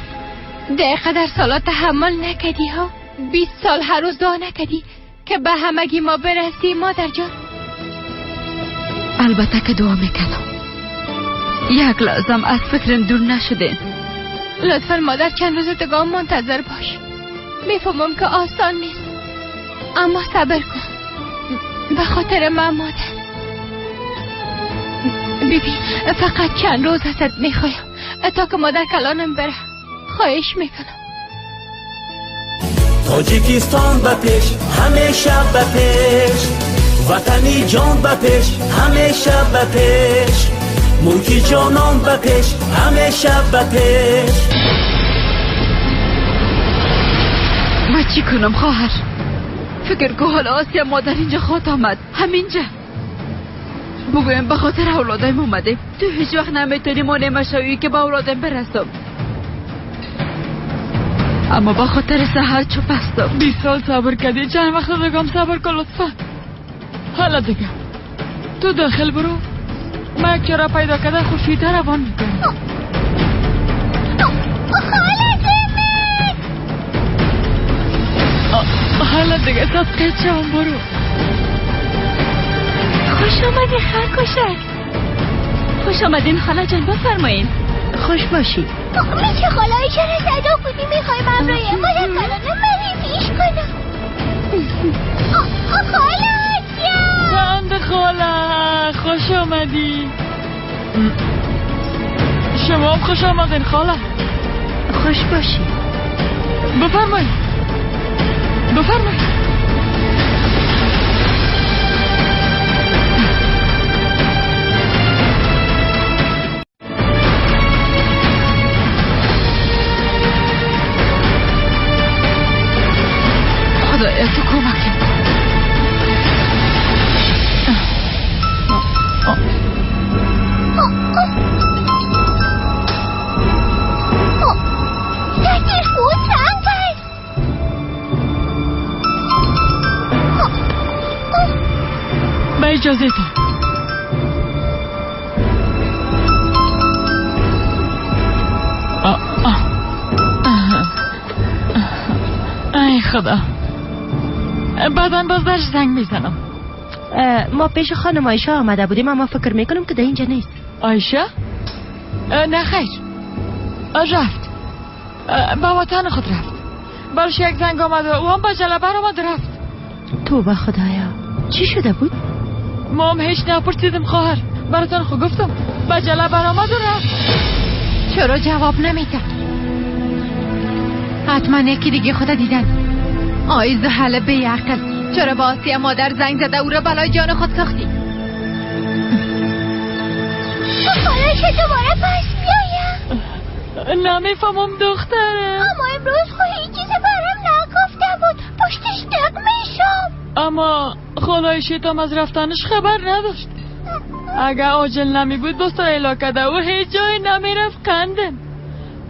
دقیقه در سالا تحمل نکدی ها؟ 20 سال هر روز دعا نکدی که به همگی ما برسی مادر جان؟ البته که دعا میکردم. یک لازم از فکرم دور نشده. لطفا مادر چند روز دیگه منتظر باش. میفهمم که آسان نیست، اما صبر کن به خاطر من مادر. ببین فقط چند روز ازت میخوایم تا که مادر کلانم بره. خواهش میکنم. تاجیکستان به پیش، همیشه به پیش. وطنی جان به پیش، همیشه به پیش. ملکی جانان به پیش، همیشه به پیش. من چی کنم خواهر؟ فکر که حالا آسیا مادر اینجا خواهد آمد، همینجا. بگویم به خاطر اولادایم اومده. تو هیچ وقت نمیتونی مانع مشوی که به اولادم برسم، اما به خاطر سحر چوب هستم. 20 سال صبر کردی، چند وقت دیگه صبر کن لطفا. حالا دیگه تو داخل برو، من یک چرا پیدا کرده خوشیتر روان میکنم. حالا دیگه صدقه چم برو. خوش آمدی خرگوشک. خوش آمدین خاله جان، بفرمایین. خوش باشی. میشه خاله چرا صدا بودی؟ میخوایم امرای مادر کلانم مریضیش کنم. خاله جان، خاله خوش آمدی. شما هم خوش آمدین خاله. خوش باشی. بفرمایید بفرمایید. خدایا تو کمکم کن. به اجازه تو. ای خدا، بعدا باز برش زنگ میزنم. ما پیش خانم عایشه آمده بودیم، اما فکر میکنم که در اینجا نیست. عایشه؟ نه خیر، رفت به وطن خود رفت. برش یک زنگ آمد و او هم با جلبه آمد رفت. توبه خدایا، چی شده بود؟ ما هم هیچ نپرسیدم خواهر، براتان خود گفتم با جلبه برآمد و رفت. چرا جواب نمیده؟ حتما یکی دیگه خدا دیدن. آی زحل بیعقل، چرا با آسیه مادر زنگ زده او را بلای جان خود ساختی؟ خواهش دوباره پس بیایم. نمیفهمم دختره. اما امروز خو هیچ چیز برام نگفته بود، پشتش دق میشم. اما خدای شیطان از رفتنش خبر نداشت. اگه عاجل نمی بود باز تا اعلا کرده و هیچ جای نمیرفت. قندم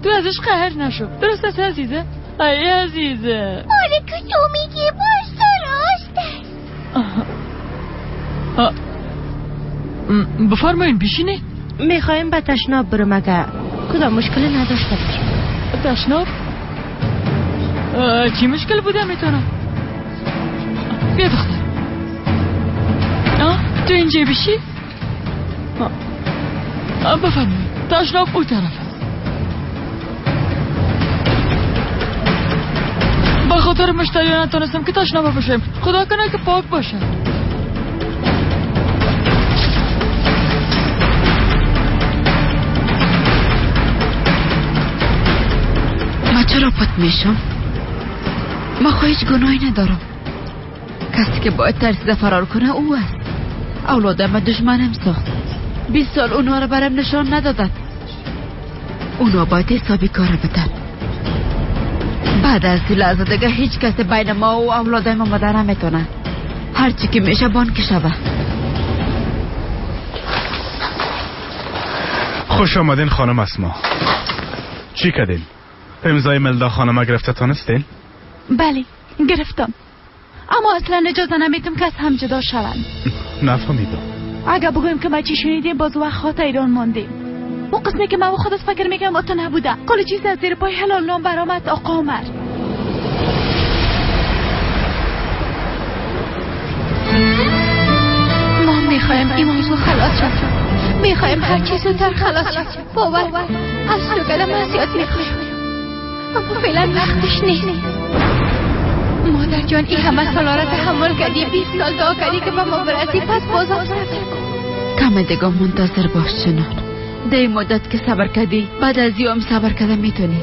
تو ازش قهر نشو. درست است عزیزه؟ ای عزیزه، آره که تو میگی باز درست است. بفرمایین بشینی. میخوایم به تشناب برم، اگه کدام مشکل نداشته باشه. تشناب؟ چی مشکل بوده میتونم؟ بیا دختر، تو اینجا بشی. بفرمایید تشناب او طرف است. به خاطر مشتریان نتونستم که تشناب بشیم. خدا کنه که پاک باشه. ما چرا پت میشم؟ ما خو هیچ گناهی ندارم. کسی که باید ترسیده فرار کنه او است. اولادم دشمنم ساخت. 20 سال اونها رو برم نشان ندادن. اونا باید حسابی کار بدن. بعد از این لحظه دیگه هیچ کسی بین ما و اولادم آمده نمیتونه. هرچی که میشه بانک شوه. خوش آمدین خانم اسما. چی کردین؟ امضای ملدا خانم گرفته تانستین؟ بله گرفتم، اما اصلا اجازه نمیتم که از هم جدا شوند. نفهمیدم. اگه بگویم که ما چی شنیدیم باز وقت خاطر ایران ماندیم. اون قسمی که من و خودت فکر میکنم تو نبوده. کل چیز از زیر پای هلال نام برآمد آقا عمر. ما میخوایم این موضوع خلاص شد. میخوایم هر چیز زودتر خلاص شد. باور کن از تو گلم زیاد میخوایم، اما فعلا وقتش نیست. مادر جان این همه سالا را تحمل کردی، 20 سال دعا کردی که به ما برسی، پس بازم صبر کن. کم دیگه منتظر باش چنار. ده مدت که صبر کردی، بعد از یوم صبر کرده میتونی.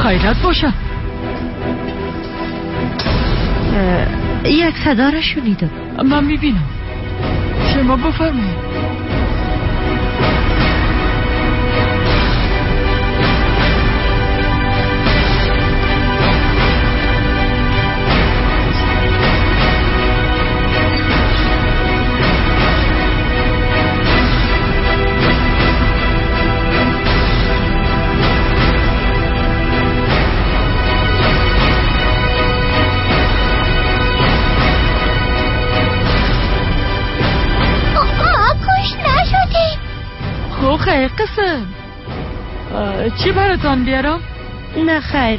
خیرت باشه. یک صدا را شنیدم. من میبینم. شما بفرمایید. خیر قسم، چی براتان بیارم؟ نه خیر،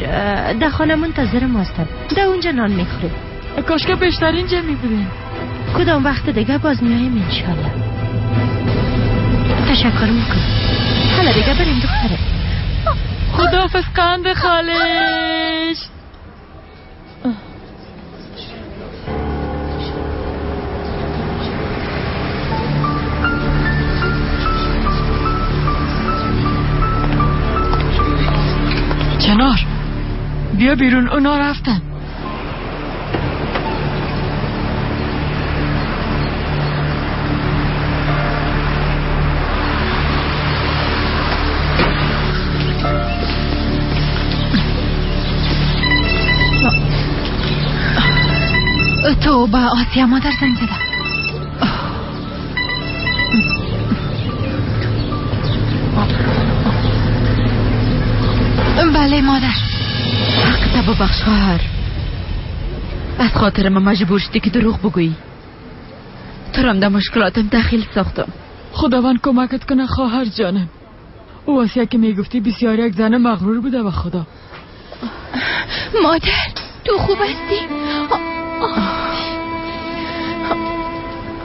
در خانه منتظر ما هستم. در اونجا نان میخوریم. کاش که بیشتر اینجا میبودیم. کدام وقت دیگه باز میاییم انشالله. تشکر میکنم. حالا دیگه بریم دختره. خداحافظ قند خالش. چنار بیا بیرون، اونا رفتن. تو با آسیا مادر زنگ زدم. بله مادر. حق تا ببخش خواهر، از خاطر ما مجبور شدی که دروغ بگویی. تو رم در مشکلاتم دخیل ساختم. خداوند کمکت کنه خواهر جانم. او آسیا که میگفتی بسیار یک زن مغرور بوده و خدا. مادر تو خوب هستی؟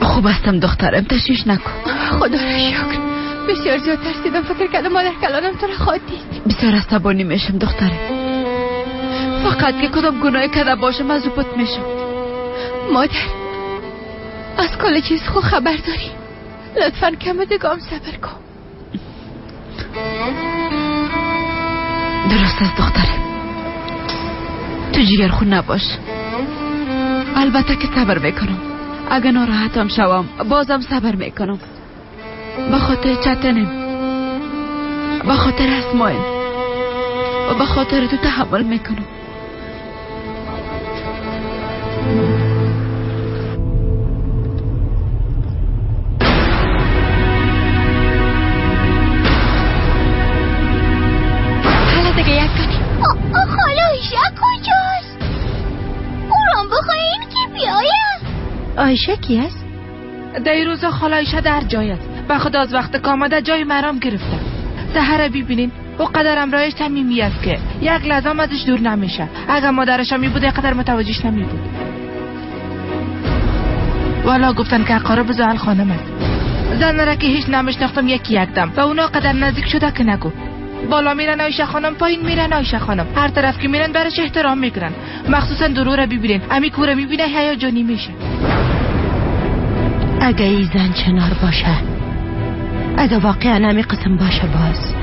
خوب هستم دخترم، تشویش نکن. خدا را شکر. بسیار زیاد ترسیدم، فکر کردم مادر کلانم تو را خواهد دید. بسیار عصبانی میشم دخترم. فقط که کدام گناه کرده باشم از او پت میشم. مادر از کل چیز خو خبر داری، لطفا کم دیگه صبر کن. درست است دخترم، تو جگر خون نباش. البته که صبر میکنم، اگه ناراحتم شوم بازم صبر میکنم. به خاطر چتنم، به خاطر اسمایم و به خاطر تو تحمل میکنم. حالا دیگه یک کنیم. خاله آیشه کجاست؟ اورام بخواهیم که بیایم. آیشه کی است؟ در روزا خاله آیشه در جای است. به خدا از وقت که آمده جای مرام گرفته. سحر ببینین او قدر امرایش صمیمی است که یک لحظه هم ازش دور نمیشه. اگر مادرش هم میبود قدر متوجهش نمیبود. والا گفتن که اقارب زحل خانم است. زن را که هیچ نمیشناختم یکی یک دم و اونا قدر نزدیک شده که نگو. بالا میرن عایشه خانم، پایین میرن عایشه خانم، هر طرف که میرن برش احترام میکنن. مخصوصا درو را ببینین، امی کوره میبینه هیجانی میشه. اگه ای زن چنار باشه، اگه واقعا همی قسم باشه، باز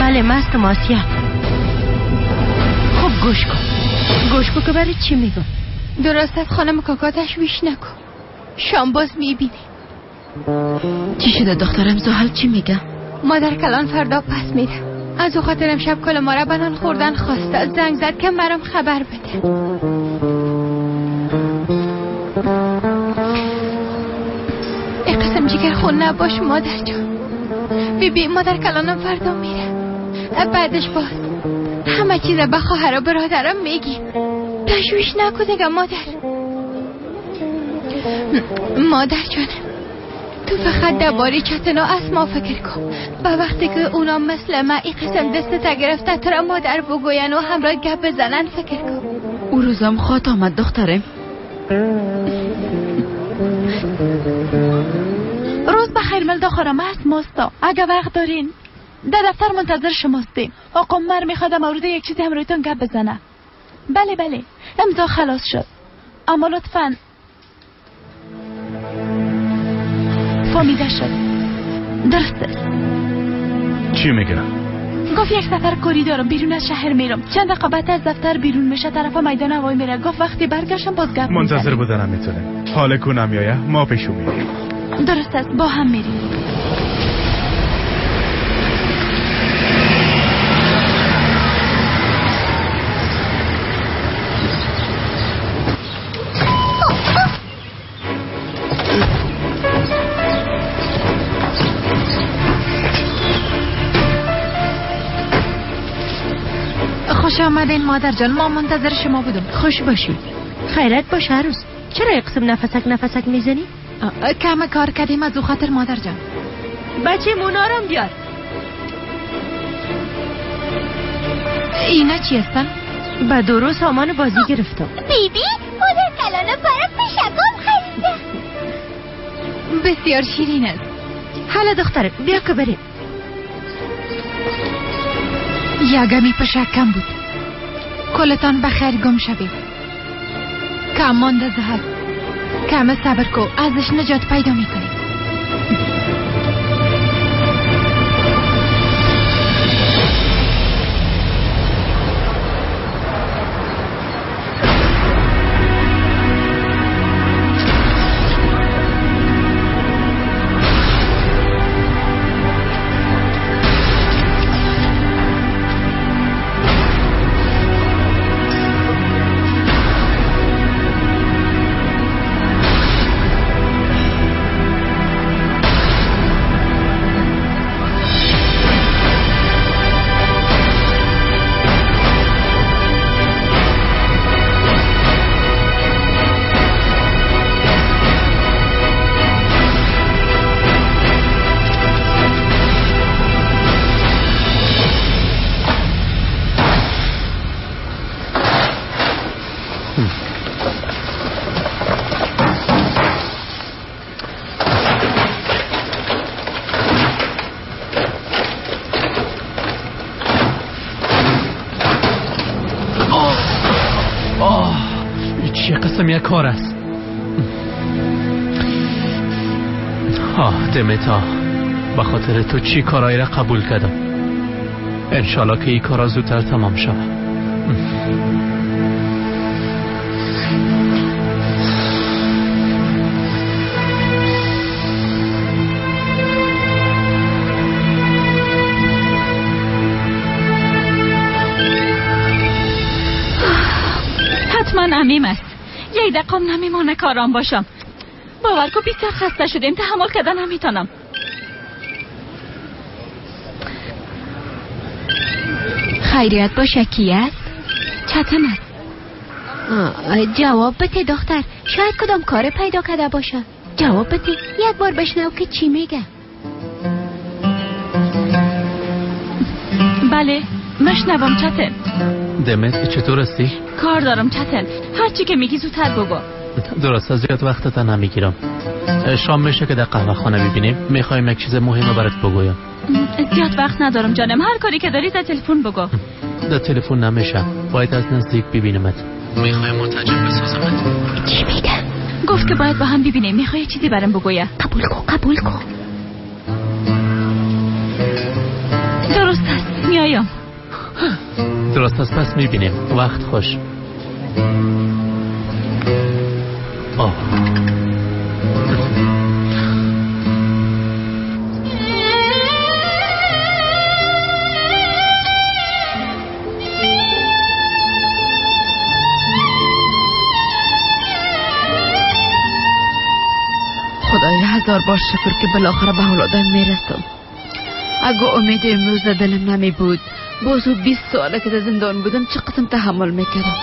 بله مست ماسیه. خب گوش کن، گوش کن که برای چی میگم. درست است خانم کاکا، تشویش نکن، شام باز میبینی. چی شده دخترم؟ زحل چی میگه؟ مادر کلان فردا پس میره. از او خاطر امشب کل ما را بنان خوردن خواسته. زنگ زد که مرام خبر بده. ای قسم جگر خون نباش مادر جان. بیبی مادر کلانم فردا میره، بعدش باز همه چیز به خواهر و برادرم میگی. تشویش نکن دیگه مادر. مادر جانم تو فقط درباره چتنا از ما فکر کن. به وقتی که اونا مثل ما این قسم دست تا گرفته تو را مادر بگوین و همراه گپ بزنن فکر کن. او روزم خواد آمد دخترم. روز بخیر ملدا خانم، هست ماستا. اگه وقت دارین در دفتر منتظر شماستیم. آقا عمر میخواد مورد یک چیزی همراهتون گپ بزنه. بله بله امضا خلاص شد، اما لطفاً فامیده شد. درست است. چی میگه؟ گفت یک سفر کاری دارم، بیرون از شهر میرم. چند دقیقه بعد از دفتر بیرون میشه، طرف میدان هوایی میره. گفت وقتی برگشتم باز گپ منتظر بودنم میتونه. حال کنم میایه ما پیشو میریم. درست است، با هم میریم. خوش آمدین مادر جان، ما منتظر شما بودم. خوش باشی، خیرت باش عروس. چرا یک قسم نفسک نفسک میزنی؟ کم کار کردیم از او خاطر مادر جان. بچه مونارم بیار. اینا چی هستن؟ به درو سامان بازی گرفتم. بیبی مادر کلانه برای پشکم خریده. بسیار شیرین است. حالا دختره بیا که بریم. یگمی پشک کم بود. کلتان بخیر گم شوید. کم مانده زهد، کم صبر کو، ازش نجات پیدا میکنی. دستم یک کار است. آه دمتا، به خاطر تو چی کارایی را قبول کردم. انشالله که این کارا زودتر تمام شود. حتما عمیم است. یک دقیقه نمیمانه کارام باشم. باور کو بسیار خسته شدیم، تحمل کردن نمیتونم. خیریت باشه. کی است؟ چتن است. جواب بده دختر، شاید کدام کار پیدا کرده باشه. جواب بده، یک بار بشنو که چی میگه. بله مشنوم چتن. دمت چطور هستی؟ کار دارم چتن، هرچی که میگی زودتر بگو. درست، زیاد وقتت نمیگیرم. شام میشه که در قهوه خانه ببینیم. میخوایم یک چیز مهم برات بگویم. زیاد وقت ندارم جانم، هر کاری که داری در تلفن بگو. در تلفن نمیشه، باید از نزدیک ببینمت. میخوایم متعجب بسازمت. چی میگه؟ گفت که باید با هم ببینیم، میخوای چیزی برام بگویه. قبول کن، قبول کن. درست است، میایم. درست است، پس میبینیم. وقت خوش. آه. خدای هزار بار شکر که بالاخره به اولادم میرسم. اگه امید امروز در دلم نمی بود، باز 20 ساله که در زندان بودم چه قسم تحمل میکردم.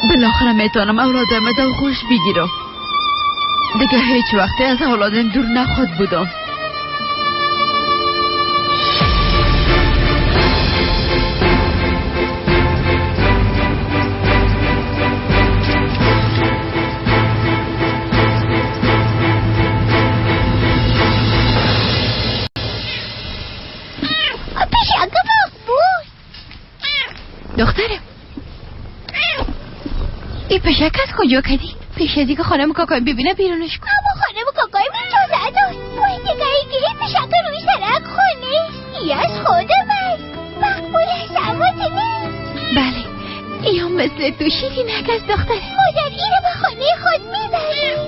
بالاخره میتونم اولادم در خوش بگیرم. دیگه هیچ وقتی از اولادم دور نخواد بودم. دخترم، این پشک از کجا کدی؟ پیش از اینکه خانم کاکایم ببینه بیرونش کن. اما خانم کاکایم اجازه داد. باید دیگه که این پشک روی سرک خانه ای از خودم است. مقبول است اما نیست. بله، ای هم مثل تو شیرینک از دختره. مادر اینو به خانه خود میبریم.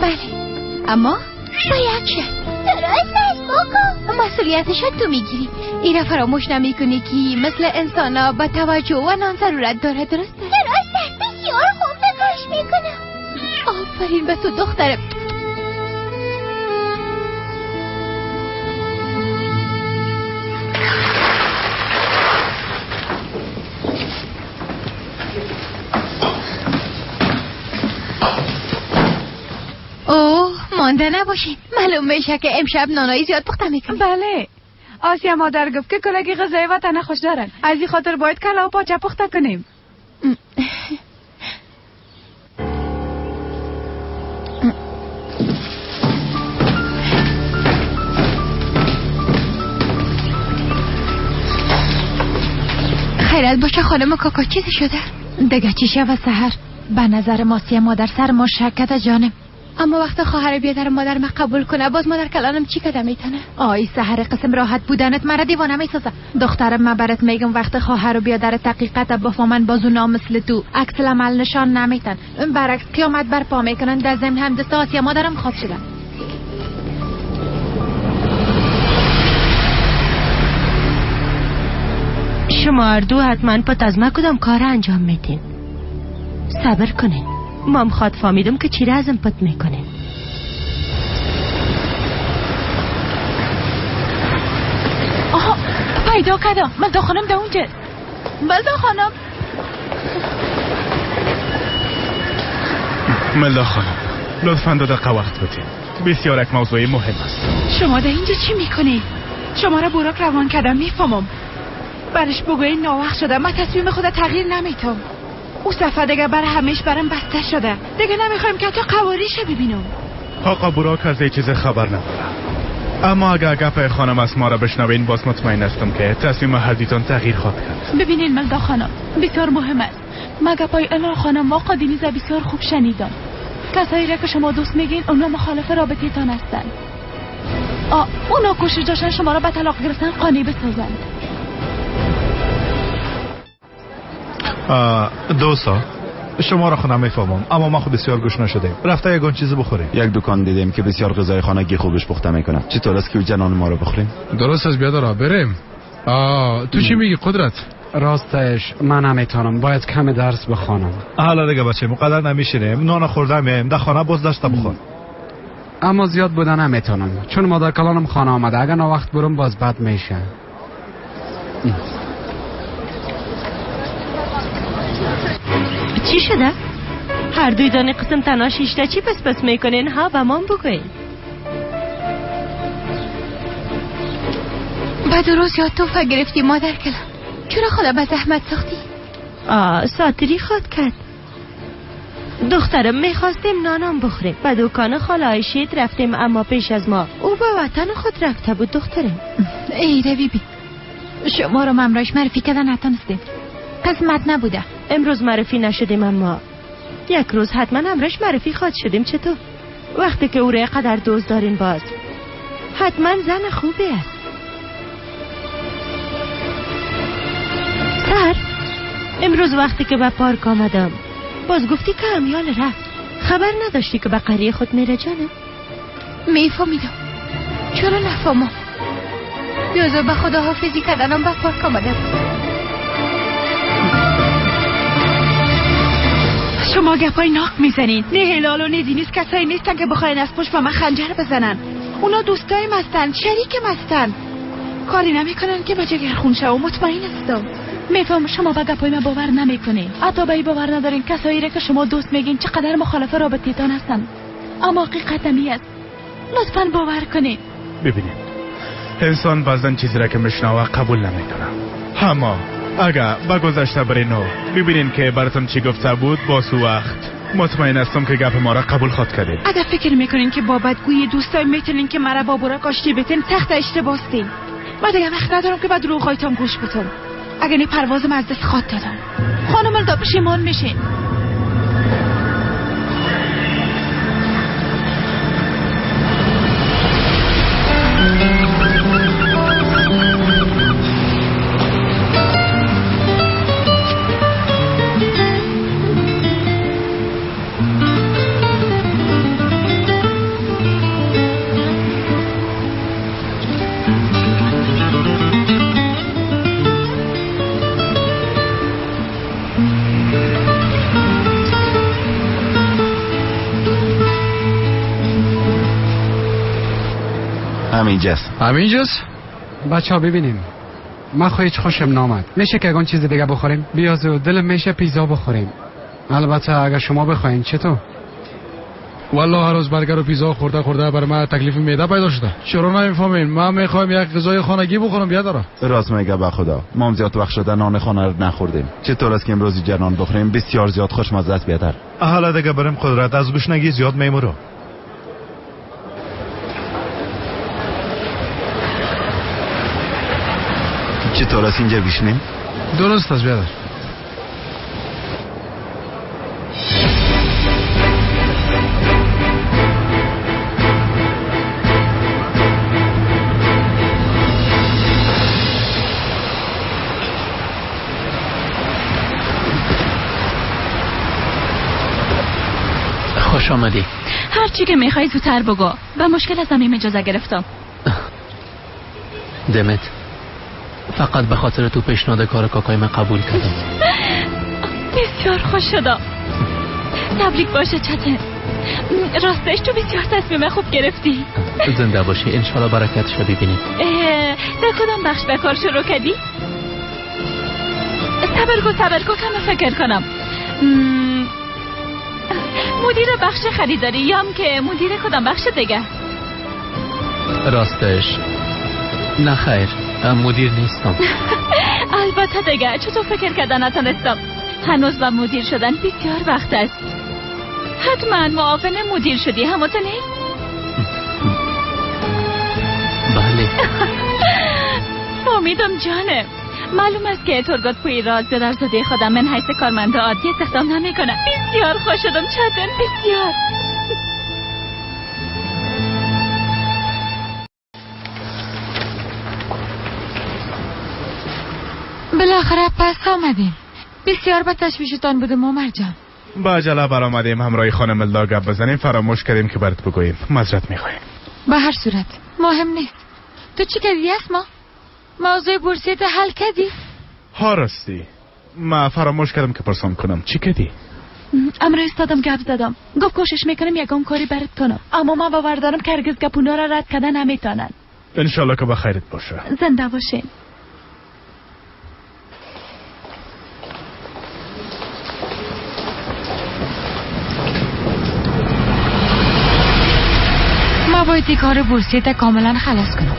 بله، اما با یک شرط. درست است بکن. مسئولیتش تو میگیری. اینا فراموش نمیکنی که مثل انسان ها به توجه و نان ضرورت داره. درسته؟ درست است، بسیار خوب نگاش میکنم. آفرین به تو دخترم. اوه مانده نباشین، معلوم میشه که امشب نانایی زیاد پخته میکنی. بله، آسیا مادر گفت که کلگی غذای وطن خوش دارن، از این خاطر باید کلا و پاچه پخته کنیم. خیرت باشه خانم کاکا، چیزی شده؟ دیگه چی شوه سحر؟ به نظر ماسیه مادر سر ما شکت جانم. اما وقت خواهر بیادر مادر ما قبول کنه، باز مادر کلانم چی کده میتونه؟ آی سحر، قسم راحت بودنت مرا دیوانه میسازه. دخترم من برات میگم وقت خواهر و بیادر تحقیقت بفهمن باز اونا مثل تو عکس العمل نشان نمیتن، برعکس قیامت برپا میکنن. در ضمن هم دست آسیا مادرم خواب شدن. شما هر دو حتما پت از ما کدام کار انجام میدین. صبر کنین، مام خواد فهمیدم که چی را ازم پت میکنین. آها پیدا کردم. ملدا خانم در اونجا. ملدا خانم، ملدا خانم لطفاً 2 دقیقه وقت بدین، بسیار یک موضوع مهم است. شما در اینجا چی میکنی؟ شما را براک روان کردم میفهمم. برش بگوی ناوقت شده، من تصمیم خود تغییر نمیتم. او صفحه دیگه برای همیش برام بسته شده، دیگه نمیخوایم که تا قواریش ببینم. آقا براک از چیز خبر نداره، اما اگر گپ خانم از ما را بشنوین باز مطمئن هستم که تصمیم هردیتان تغییر خواهد کرد. ببینین ملدا خانم، بسیار مهم است. من گپای الهه خانم و آقا دنیز بسیار خوب شنیدم. کسایی را که شما دوست میگین اونا مخالف رابطه تان هستند. اونا کوشش داشتن شما را به طلاق گرفتن قانع بسازند. دوستا شما را خو نمیفهمم، اما ما خود بسیار گشنه شدیم. رفته یگان چیز بخوریم. یک دکان دیدیم که بسیار غذای خانگی خوبش پخته میکنه. چطور است که جنان ما را بخوریم؟ درست است بیادر، بریم. تو چی میگی قدرت؟ راستش من نمیتونم، باید کم درس بخوانم. حالا دیگه بچه مقدر نمیشینیم، نان خورده میایم در خانه باز درس بخوان. اما زیاد بودن نمیتونم چون مادر کلانم خانه آمده. اگر وقت برم باز بد میشه. چی شده؟ هر دوی دانه قسم تنها شیشته چی پس پس میکنین؟ ها به من بگوین. بعد روز یاد توفه گرفتی مادر کلان، چرا خدا به زحمت ساختی؟ ساتری خواد کرد. دخترم میخواستیم نانم بخوریم. به دکان خاله عایشه رفتیم، اما پیش از ما او به وطن خود رفته بود دخترم. ای روی بی، شما رو ممرایش معرفی کردن نتونستیم، قسمت نبوده. امروز معرفی نشدیم، اما یک روز حتما همراهش معرفی خواد شدیم. چطور؟ وقتی که او را قدر دوست دارین باز حتما زن خوبی است. سر امروز وقتی که به پارک آمدم باز گفتی که امیال رفت. خبر نداشتی که به قریه خود میره جانم؟ میفهمیدم، چرا نفهمم؟ بیازو به خدا حافظی کردنم به پارک آمدم. شما گپای ناق میزنین. نه هلال و نه دینیز کسایی نیستن که بخواین از پشت به من خنجر بزنن. اونا دوستایم هستن، شریکم هستن. کاری نمیکنن که به جگر خون شوم، مطمئن هستم. میفهم شما به گپای من باور نمیکنین، حتی به این باور ندارین کسایی را که شما دوست میگین چقدر مخالف رابطه‌تان هستن، اما حقیقت همی است. لطفا باور کنین. ببینید انسان بعضا چیزی را که میشنوه قبول نمیکنه، اما اگر به گذشته برین و ببینین که براتون چی گفته بود، باز وقت مطمئن هستم که گپ ما را قبول خواد کردید. اگر فکر میکنین که با بدگویی دوستای میتونین که مرا با براک آشتی بتین، تخت اشتباهستین. من دیگه وقت ندارم که به دروغ‌هایتان گوش بدم. اگر نه پروازم از دست خواد دادم. خانم الدا پشیمان میشین. همینجاست. همینجاست؟ بچه ها ببینیم، من خو هیچ خوشم نامد. میشه که اگه چیز دیگه بخوریم؟ بیازو دلم میشه پیزا بخوریم. البته اگر شما بخواین. چطور؟ والله هر روز برگر و پیزا خورده خورده بر من تکلیف معده پیدا شده. چرا نمیفهمین؟ من میخوایم یک غذای خانگی بخورم بیادر. راست میگه به خدا، ما هم زیاد وقت شده نان خانه رو نخوردیم. چطور است که امروز جنان بخوریم؟ بسیار زیاد خوشمزه است بیادر. حالا دیگه بریم قدرت، از گشنگی زیاد میمورم. چطور است اینجا بشینیم؟ درست است بیادر. خوش آمدی. هر چی که میخوای زودتر بگو. به مشکل از همین اجازه گرفتم. دمت، فقط به خاطر تو پیشنهاد کار کاکای من قبول کردم. بسیار خوش شدم. تبریک باشه چته. راستش تو بسیار تصمیم خوب گرفتی. زنده باشی، انشالله برکتش رو ببینیم. در کدام بخش به کار شروع کردی؟ صبر کو کم فکر کنم. مدیر بخش خریداری یام که مدیر کدام بخش دیگه؟ راستش نه خیر، مدیر نیستم. البته دیگه چطور فکر کردن نتونستم. هنوز به مدیر شدن بسیار وقت است. حتما معاون مدیر شدی همونطور نه؟ بله. امیدم جانه، معلوم است که تورگوت پویراز برادرزاده خودم من حیث کارمند عادی استخدام نمیکنه. بسیار خوش شدم چتن، بسیار. بالاخره پس آمدیم. بسیار به تشویشتان بودم عمر جان. با عجله برآمدیم همراه خانم ملدا گپ بزنیم، فراموش کردیم که برات بگوییم. معذرت میخوایم. به هر صورت مهم نیست. تو چی کردی اسما؟ موضوع بورسیت حل کردی؟ ها راستی ما فراموش کردم که پرسان کنم. چی کردی؟ امرو استادم گپ زدم، گفت کوشش میکنم یکم کاری برات کنم، اما من باور دارم که هرگز گپ اونا را رد کردن نمیتونن. انشالله که به خیرت باشه. زنده باشین. ما باید کار بورسیت کاملا خلاص کنم.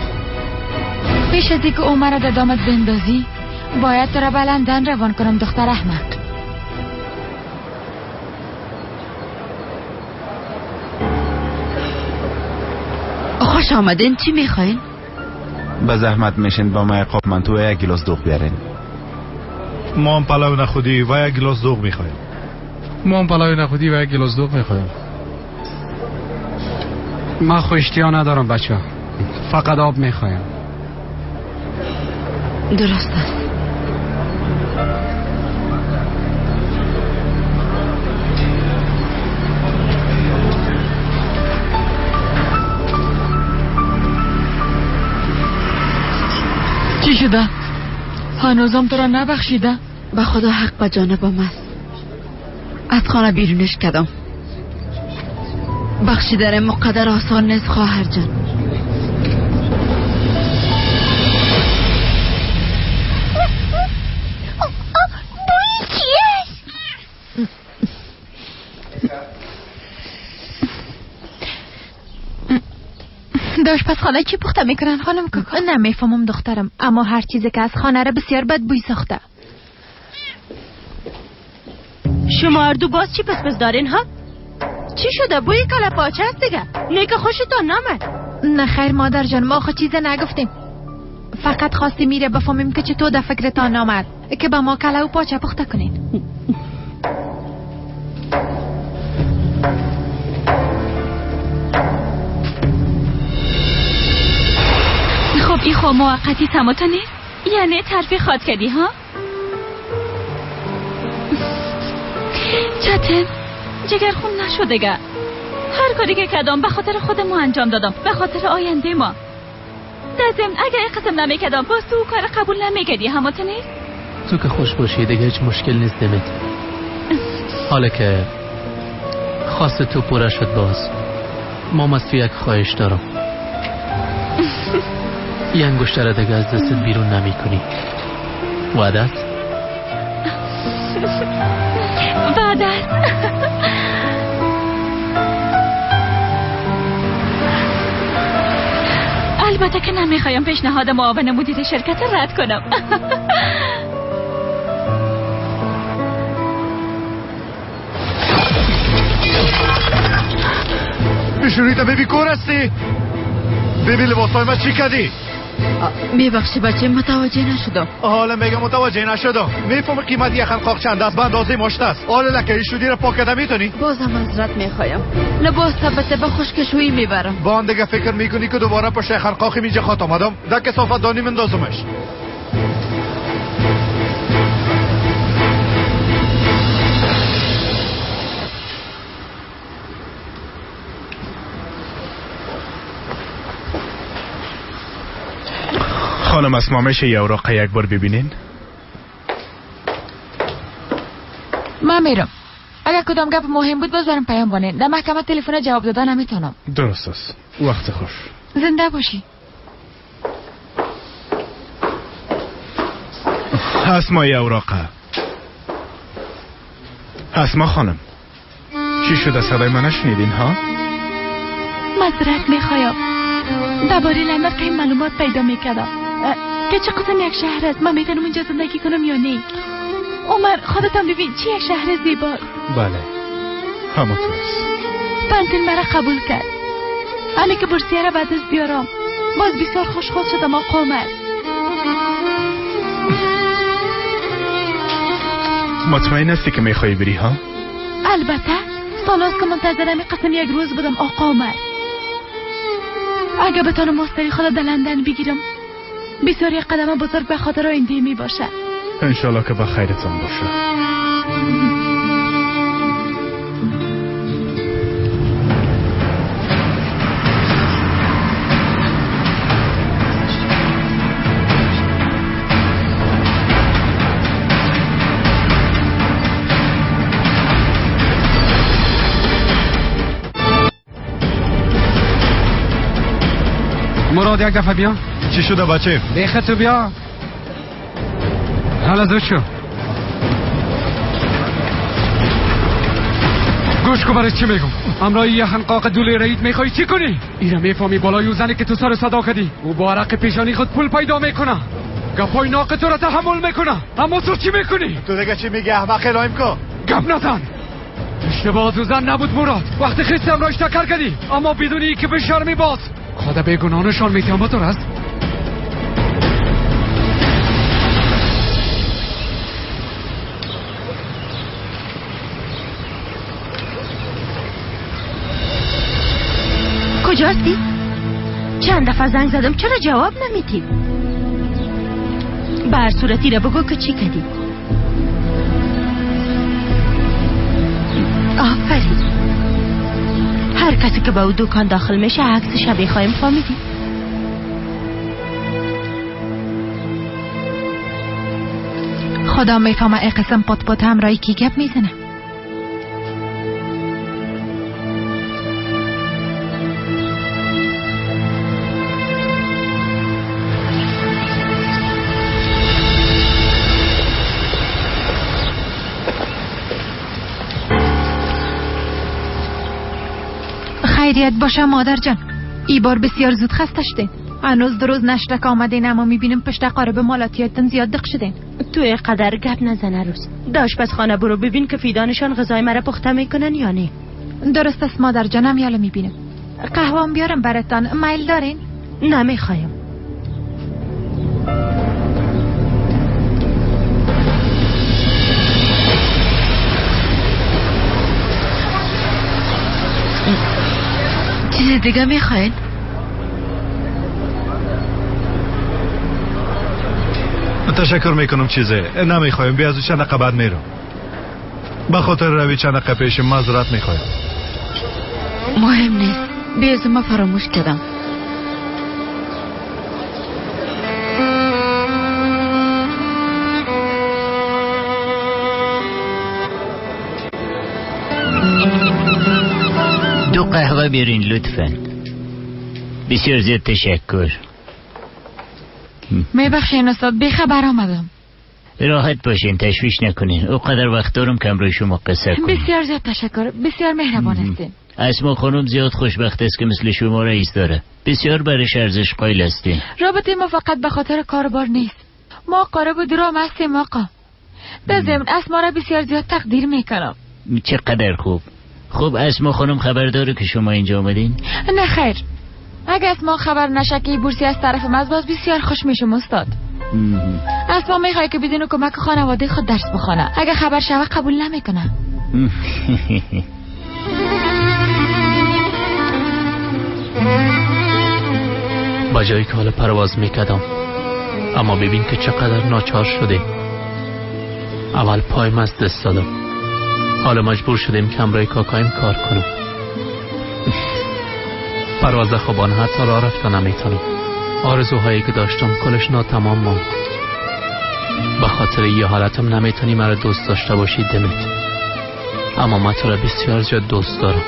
پیش از اینکه او مرا در دامت بندازی باید تو را به لندن روان کنم دختر احمق. خوش آمدین. چی میخواین؟ به زحمت میشین با ما قاب منتو و یک گلاس دوغ بیارین. ما هم پلو نخودی و یک گلاس دوغ میخوایم. ما هم پلو نخودی و یک گلاس دوغ میخوایم. من خو اشتها ندارم بچه، فقط آب میخوایم. درست است. چی شده؟ هنوزم تو را نبخشیده؟ به خدا حق به جانبم است. از خانه بیرونش کردم. بخشیدن مقدر آسان نیست خواهر جان. بوی چی است؟ در آشپزخانه چی پخته میکنن خانم کاکا؟ نمیفهمم دخترم، اما هر چیزی که از خانه را بسیار بد بوی ساخته. شما هر دو باز چی پس پس دارین ها؟ چی شده؟ بوی کله پاچه است دیگه. نیکه خوشتان نامد؟ نه خیر مادر جان، ما خود چیز نگفتیم، فقط خواستیم میره بفهمیم که چطور در فکرتان آمد که به ما کله و پاچه پخته کنین. خب این خب موقتی تماتا نیست؟ یعنی ترفی خواد کردی ها؟ چتن جگر خون نشد دیگه. هر کاری که کردم به خاطر خود ما انجام دادم، به خاطر آینده ما. در ضمن اگر این قسم نمیکردم باز تو کار قبول نمیکردی، هماتو نیست؟ تو که خوش باشی دیگه هیچ مشکل نیست دمت. حالا که خواست تو پوره شد باز ما از تو یک خواهش دارم. یه انگشتر دیگه از دستت بیرون نمی کنی. وعده است؟ وعده است. البته که نمیخوایم پیشنهاد معاون مدیر شرکت رد کنم. پیشونیتا ببی کور هستی؟ ببی لباسای من چی کردی؟ میبخشی بچه، متوجه نشدم. حالا میگم متوجه نشدم. میفهم قیمت یه خنقاق چند است، به اندازه مشت است. حالا لکه شدی را پاک کرده میتونی؟ بازم معذرت میخوایم. لباس تبته به خشکشویی میبرم. با آن دیگه فکر میکنی که دوباره پشت خنقاقی میجه خات آمدم؟ در کثافت دانی مندازمش. خانم اسما میشه یه اوراقه یک بار ببینین؟ من میرم. اگر کدام گپ مهم بود باز برام پیام بانین. در محکمه تلفن جواب دادن نمیتونم. درست است. وقت خوش. زنده باشی. اسما یه اوراقه. اسما خانم چی شده؟ صدای من نشنیدین ها؟ معذرت میخوایم. درباره لندن که معلومات پیدا میکردم که چه قسم یک شهر است. من میتونم اینجا زندگی کنم یا نه؟ عمر خودتان ببین چی یک شهر زیبا. بله همونطور است. پانتین مرا قبول کرد. همه که بورسیه را بعد از بیارم باز بسیار خوشحال شدم آقا عمر. مطمئن هستی که میخوایی بری ها؟ البته سالاست که منتظرم قسم یک روز بودم آقا عمر. اگه بتانم ماستری خدا در لندن بگیرم بسیار یک قدم بزرگ به خاطر آینده می باشه. انشالله که به خیرتان باشه. مراد یک دفعه بیا. چی شده بچه؟ بیخه تو بیا. حالا زود شو. گوش کن برای چی میگم. همراهی یه حنقاق دوله رئیت میخوای چی کنی؟ ایره میفهمی بالای او زنی که تو سر صدا کردی او با عرق پیشانی خود پول پیدا میکنه، گپای ناق تو را تحمل میکنه، اما تو چی میکنی؟ تو دیگه چی میگی احمق؟ لایم کن. گپ نزن. اشتباه از زن نبود مراد. وقتی خیست همراهش تکر کردی اما بدونی که به شرمی باز خدا به گناهشان میتیم تو است. کجاستی؟ چند دفعه زنگ زدم چرا جواب نمیدی؟ به هر صورتی را بگو که چی کردی. آفرین. هر کسی که به او دکان داخل میشه عکسش بخوایم فهمیدی. خدا میفهمه ای قسم پت پت همراهی کی گپ میزنه. خیریت باشه مادر جان. ای بار بسیار زود خسته شدین. هنوز دو روز نشته آمدین اما میبینم پشت قارب مالاتیاتن زیاد دق شدین. تو اینقدر گپ نزن عروس. داش پس خانه برو ببین که فیدانشان غذای مرا پخته میکنن یا نه. درست است مادر جانم، یالا میبینم. قهوه بیارم براتان، میل دارین؟ نمیخوایم. چیز دیگه میخواین؟ تشکر میکنم چیزه نمیخوایم. بیا از چند دقیقه بعد میرم. به خاطر روی چند دقیقه پیش معذرت میخوایم. مهم نیست، بیا ما فراموش کردم. دو قهوه بیارین لطفا. بسیار زیاد تشکر. میبخشین استاد، بیخبر آمدم. راحت باشین، تشویش نکنین. او قدر وقت دارم که همراه شما قصه کنم. بسیار زیاد تشکر، بسیار مهربان هستین. اسما خانم زیاد خوشبخت است که مثل شما رئیس داره. بسیار برش ارزش قائل هستین. رابطه ما فقط به خاطر کاربار نیست. ما قارب و درام هستیم آقا. در ضمن اسما را بسیار زیاد تقدیر میکنم. چقدر خوب. خب اسما خانم خبر داره که شما اینجا آمدین؟ نه خیر. اگه اسما خبر نشه که بورسی از طرف من باز بسیار خوش میشم استاد. اسما میخوای که بدون کمک خانواده خود درس بخونه. اگه خبر شوه قبول نمیکنه. با جایی که حالا پرواز میکردم، اما ببین که چقدر ناچار شده. اول پایم از دست دادم، حالا مجبور شدیم که همراه کاکایم کار کنم. پرواز خوبان حتی راه رفته نمیتونم. آرزوهایی که داشتم کلش ناتمام ماند. به خاطر یه حالتم نمیتونی مرا دوست داشته باشی دمت، اما من تو را بسیار زیاد دوست دارم.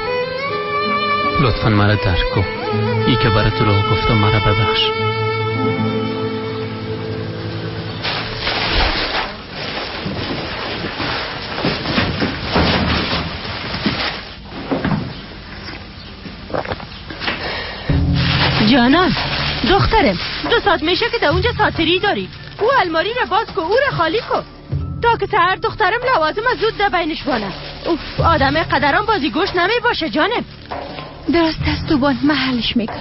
لطفا مرا درک کن. ای که برای تو راه گفتم مرا ببخش. جانان دخترم، 2 ساعت میشه که در اونجا ساتری داری. او الماری را باز کو، او را خالی کو تا که سهر دخترم لوازم از زود در بینش بانه. اوف، آدم قدران بازی گوش نمی باشه جانم. درست است تو بان، محلش میکن.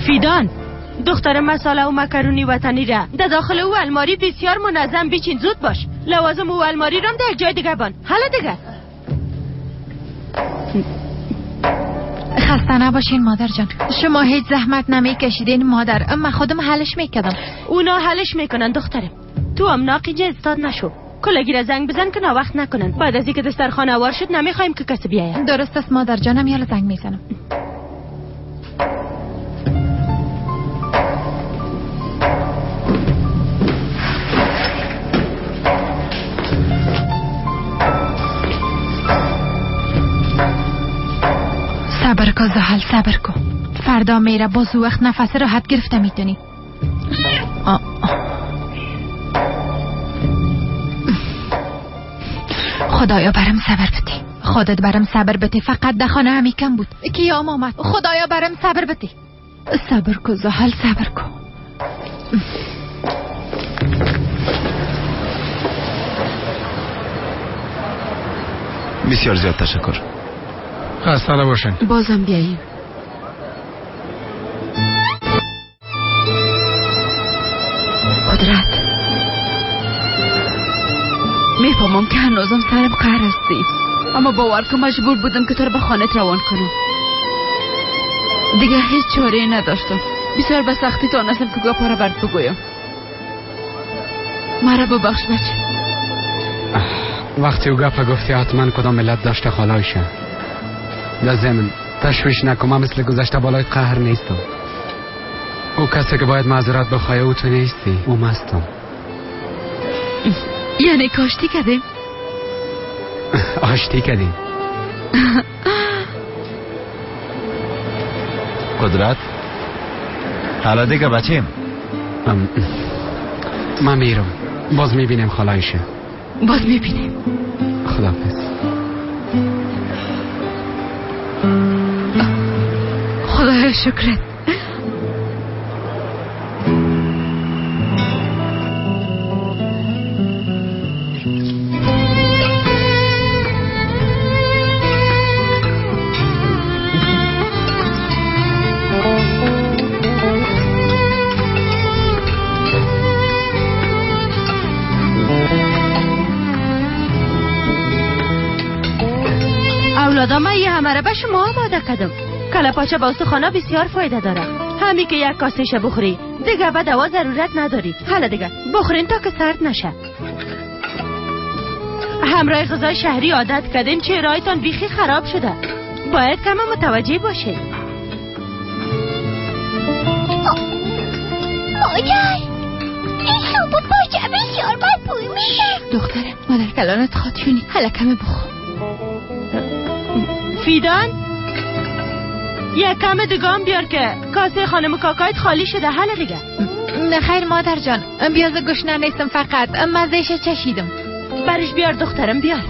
فیدان دختر مساله و مکرونی وطنی را در داخل او الماری بسیار منظم بچین. زود باش. لوازم او الماری رام در جای دیگه بان. حالا دیگه خسته نباشین مادر جان. شما هیچ زحمت نمیکشیدین مادر. من خودم حلش میکردم. اونا حلش میکنن دخترم. تو هم ناقیجه استاد نشو. کلگی را زنگ بزن که ناوقت نکنن. بعد از اینکه دسترخوان هوار شد نمیخوایم که کسی بیاید. درست است مادر جانم. یالا زنگ میزنم. صبر کن زحل، صبر کن. فردا میره باز وقت نفس راحت گرفته میتونی. خدایا برم صبر بده. خودت برم صبر بده. فقط در خانه همی کم بود کیام آمد. خدایا برم صبر بده. صبر کن زحل، صبر کن. بسیار زیاد تشکر. خسته نباشین. بازم بیاییم. قدرت، میفهمم که هنوزم سرم قهر هستی، اما باور کن مجبور بودم که تو رو به خانه روان کنم. دیگه هیچ چاره نداشتم. بسیار به سختی تانستم که گپا را برات بگویم. مرا ببخش بچه. وقتی او گپا گفتی حتما کدام ملت داشته خالایشه. در ضمن تشویش نکن، من مثل گذشته بالای قهر نیستم. او کسی که باید معذرت بخواه او تو نیستی، او مستم. یعنی کاشتی کردیم؟ آشتی کردیم. قدرت، حالا دیگه بچیم. من میرم. باز میبینیم خالایشه. باز میبینیم. خداحافظ. خدایا شکرت. اولادا من یه همه را به شما آماده کردم. کله پاچه با استخوان‌ها بسیار فایده داره. همی که یک کاسه بخوری دیگه به دوا ضرورت نداری. حالا دیگه بخورین تا که سرد نشه. همراه غذای شهری عادت کردین، چهرهایتان بیخی خراب شده. باید کم متوجه باشین. مادر، این سوپ پاچه بسیار بد بوی میده. دخترم، مادر کلانت خاطیونی. حالا کمه بخور. فیدان، یک کم دیگه بیار که کاسه خانم کاکایت خالی شده. حالا دیگه. نه خیر مادر جان، بیاز گشنه نیستم، فقط مزهش چشیدم. برش بیار دخترم، بیار.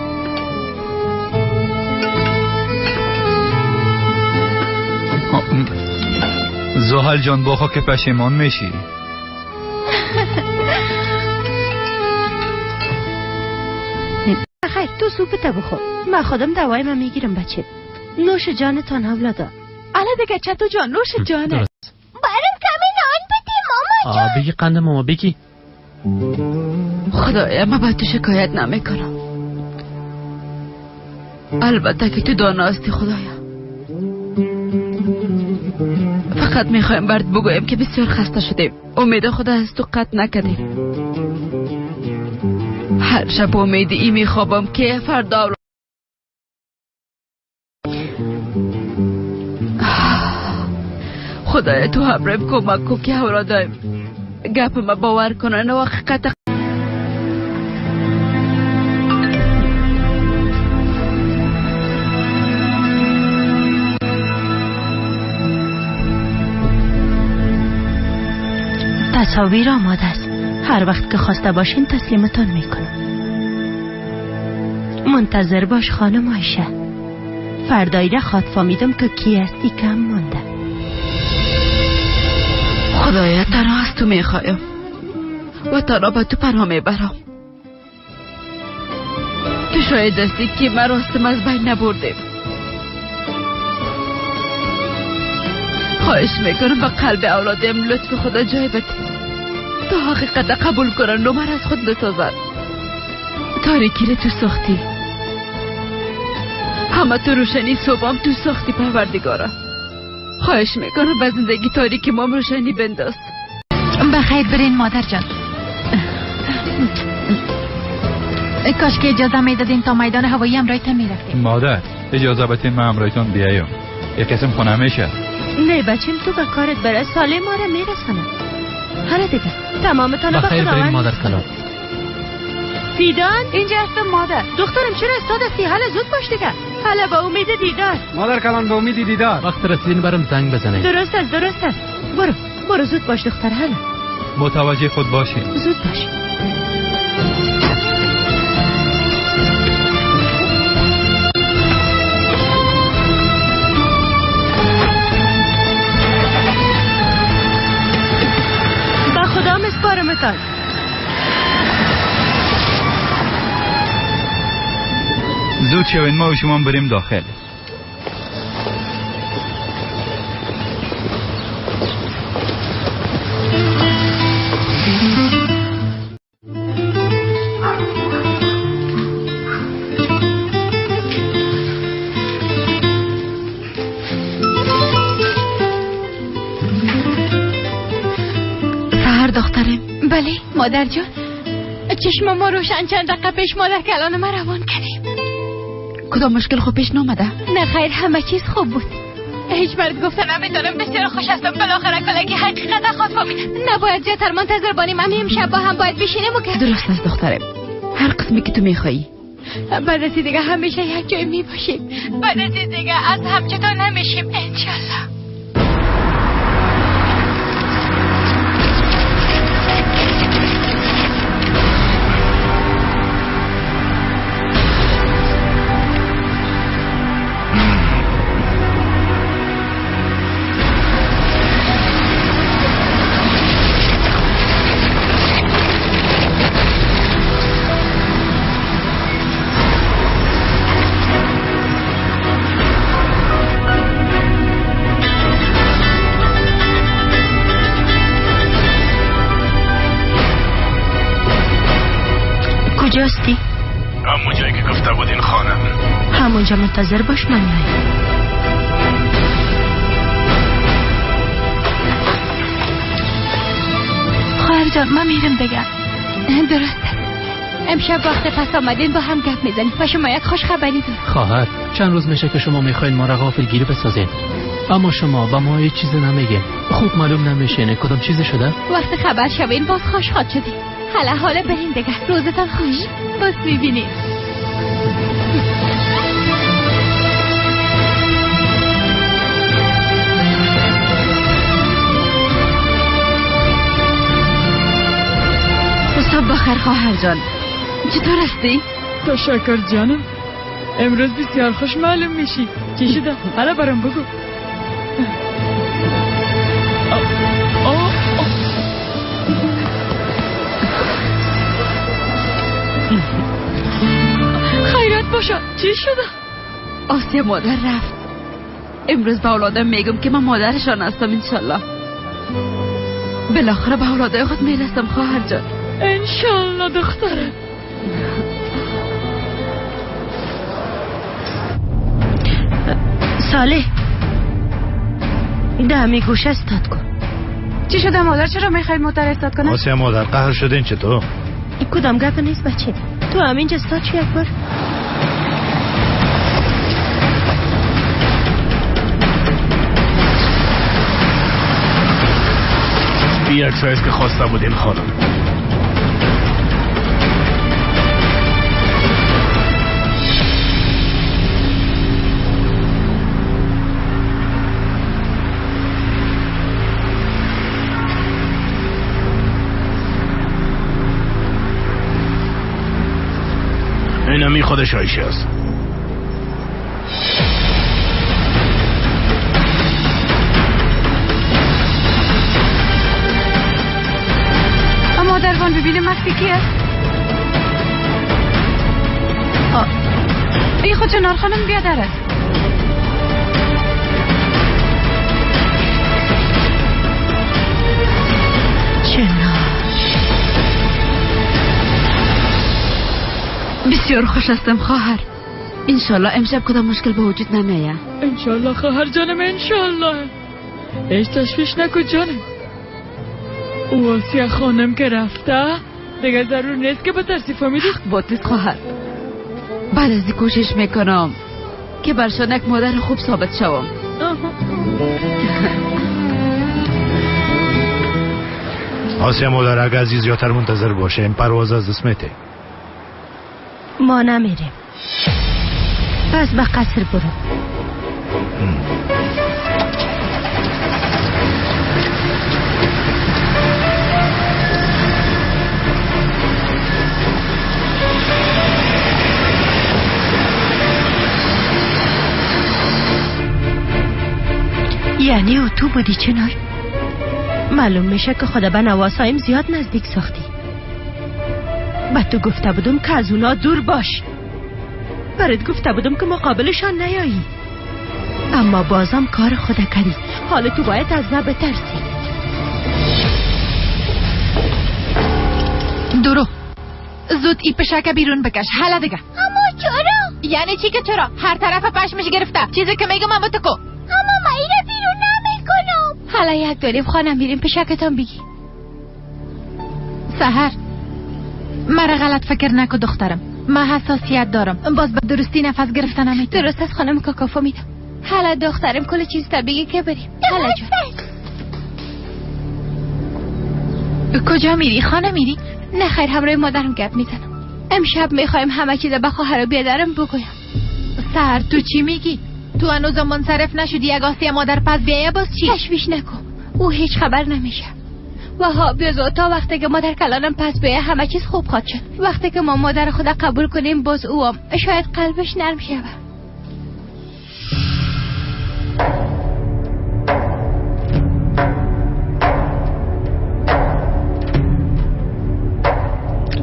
زحل جان بخوا که پشیمان میشی. خیر تو سوپت بخور، من خودم دوای من میگیرم بچه. نوش جانتان اولادا. الا دیگه چطور جان، نوش جانه. برم کمی نان بده ماما جان. بگی قند ماما بگی. خدایا من با تو شکایت نمیکنم. البته که تو دانا هستی خدایا. فقط میخوایم برات بگویم که بسیار خسته شدیم. امید خدا از تو قطع نکردیم. هر شب امید ای میخوابم که فردا خدایا تو همرایم کمک کن که اولادایم گپ ما باور کنن و حقیقت. تصاویر آماده است. هر وقت که خواسته باشین تسلیمتان میکنم. منتظر باش خانم عایشه. فردایی را خواد فهمیدم که کی هستی کم مانده. خدایا تنها از تو میخوایم و تنها به تو پناه میبرم. تو شاید هستی که من راستم از بین نبردیم. خواهش میکنم به قلب اولادم لطف خدا جای بده تا حقیقت قبول کنن و من از خود بسازن. تاریکی رو تو ساختی، همه تو روشنی صبحم تو ساختی پروردگارا. خواهش میکنم به زندگی تاریکی مام روشنی بنداز. بخیر برین مادر جان. کاش که اجازه میدادین تا میدان هوایی همراهتان میرفتیم. مادر اجازه بدین من همراهتان بیایم. یک قسم خونه میشه. نه بچیم تو به کارت بره، ساله ما را میرسانه. حالا دیگه تمامتان به بخیر برین مادر کلان. فیدان اینجا هستم مادر. دخترم چرا استاد هستی؟ حالا زود باش دیگه. حالا با امید دیدار. مادر کلان به امید دیدار. وقت رسیدین برم زنگ بزنید. درست است درست است. برو برو زود باش دختر. حالا متوجه خود باشین. زود باش. با خدا مسپارمتان. زود شوین ما و شما بریم داخل. سحر دخترم. بله مادر جان. چشم ما روشن چند دقیقه پیش مادر کلان ما روان کردیم. کدام مشکل خوب پیش نامده؟ نه خیر همه چیز خوب بود. هیچ مرد گفته نمیدانم. بسیار خوش هستم بالاخره کلگی حقیقت خود فهمیدم. نباید زیادتر منتظر بانیم. امی امشب با هم باید بشینیم و که درست است دخترم، هر قسمی که تو میخوایی. بعد از دیگه همیشه یک جای میباشیم. بعد از دیگه از هم جدا نمیشیم انشالله. کجاستی؟ همون جایی که گفته بودین خانم. همونجا منتظر باش من میایم. خواهر جان من میرم دیگه. درسته. امشب وقت پس آمدین با هم گپ میزنیم و شما یک خوش خبری دارم. خواهر چند روز میشه که شما میخواین ما را غافلگیری بسازین، اما شما با ما هیچ چیز نمیگین. خوب معلوم نمیشه کدام چیزی شده. وقت خبر شوین باز خوش خواهد شدین. حالا حالا بریم دیگه. روزتان خوش. باز میبینیم. صبح بخیر خواهر جان. چطور هستی؟ تشکر جانم. امروز بسیار خوش معلوم میشی. چی شده؟ حالا برام بگو. خیرات باشه. چی شده؟ آسیا مادر رفت. امروز به اولادم میگم که من مادرشان هستم انشالله. بالاخره به اولادای خود میرسم خواهر جان. انشالله دخترم. صالح ده گوشه استاد کن. چی شده مادر؟ چرا میخوای مادر استاد کنه؟ آسیا مادر قهر شدین چطور؟ کدام گپ نیست بچه. تو همینجا استاد چی یک بار؟ یک سایز که خواسته بودین خانم. اینمی خودش آیشه است. مادربان ببینه مخفی کی است؟ ای خود چنار خانم بیادر است. بسیار خوش هستم خواهر. انشالله امشب کدام مشکل به وجود نمیایه. انشالله خواهر جانم، انشالله. هیچ تشویش نکن جانم. او آسیه خانم که رفته دیگه ضرور نیست که بترسی، فهمیدی؟ با توست خواهر. بعد از این کوشش میکنم که برشان یک مادر خوب ثابت شوم. آسیه مادر اگه از این زیادتر منتظر باشیم پرواز از دست میته. ما نمیریم. پس به قصر برو. یعنی او تو بودی چنار؟ معلوم میشه که خدا به نواسایم زیاد نزدیک ساختی. به تو گفته بودم که از اونا دور باش. برات گفته بودم که مقابلشان نیایی، اما بازم کار خود کردی. حالا تو باید از من بترسی. درو زود ای پشک بیرون بکش. حالا دیگه. اما چرا؟ یعنی چی که چرا؟ هر طرف پشمش گرفته. چیزی که میگم اما تو کو. اما من ایره بیرون نمیکنم. حالا یک داریم خانم میریم پشکتان بگی. سحر مرا غلط فکر نکو دخترم. من حساسیت دارم، باز به درستی نفس گرفتن نمیتونم. درست از خانم کاکا فهمیدم. حالا دخترم کل چیز تا بگی که بریم. حالا جان کجا میری؟ خانه میری؟ نه خیر، همراه مادرم گپ میزنم. امشب میخوایم همه چیز به خواهر و بیادرم بگویم. سحر تو چی میگی؟ تو هنوز منصرف نشدی. یک آسیه مادر پس بیایه باز چی؟ تشویش نکن، او هیچ خبر نمیشه. وها بیازو تا وقتی که مادر کلانم پس بیایه همه چیز خوب خواهد شد. وقتی که ما مادر خود قبول کنیم باز او هم شاید قلبش نرم شود.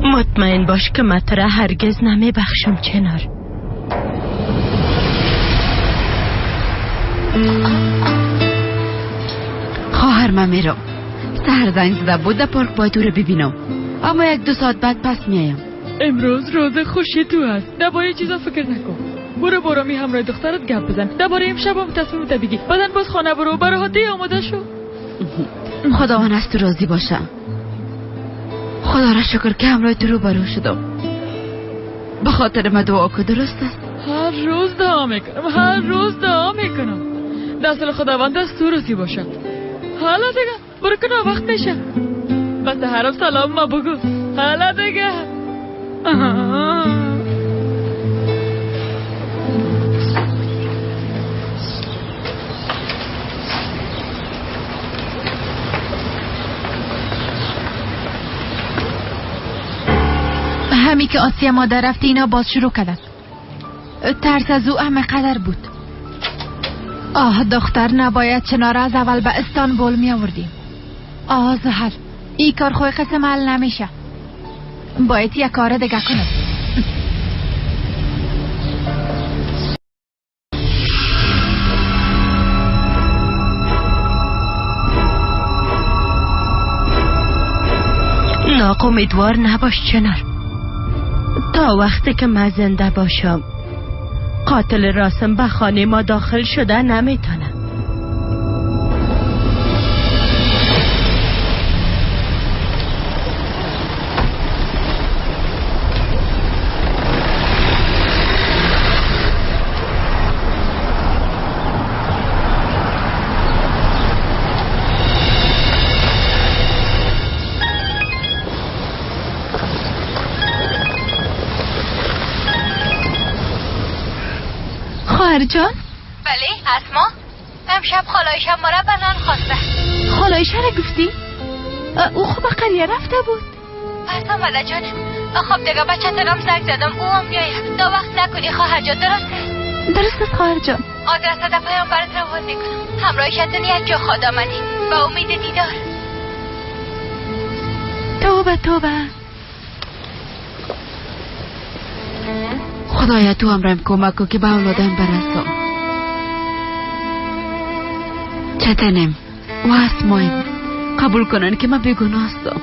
مطمئن باش که من تو را هرگز نمی بخشم چنار. خواهر من میرم. سحر زنگ زده بود در پارک باید او رو ببینم، اما 1-2 ساعت بعد پس میایم. امروز روز خوشی تو هست، درباره چیزا فکر نکن. برو برو می همراه دخترت گپ بزن درباره امشب هم تصمیم بگیر. بعدن باز خانه برو، برای هدیه آماده شو. خداوند از تو راضی باشه. خدا را شکر که همراه تو روبرو شدم. به خاطر من دعا کن. درست است؟ هر روز دعا میکنم، هر روز دعا میکنم. دست خداوند از تو راضی باشه. حالا دیگه برو که وقت میشه. بس هرم سلام ما بگو. حالا دیگه. همی که آسیه مادر رفت اینا باز شروع کردن. ترس از او همه قدر بود. آه دختر نباید چناره از اول به استانبول می آوردیم. آه زحل ای کار خوی قسم حل نمیشه. باید یک کار دیگه کنم. ناامیدوار نباش چنار. تا وقتی که من زنده باشم قاتل راسم به خانه ما داخل شده نمیتونه. خواهر جان؟ بله اسما، امشب خالایشم ما را به نان خواسته. خالایشه را گفتی؟ او خب قریه رفته بود. پس آمده جانم. خب دیگه بچه تنم زنگ زدم او هم میآید. تا وقت نکنی خواهر جان، درست است؟ درست است خواهر جان. آدرس در پیام برات روان میکنم. همراه شتن یک جا خواد آمدی. با امید دیدار. توبه توبه. خدایا تو امرم کمک کن که به اولادم برسم. چتنم و اسمایم قبول کنن که من بیگناه هستم.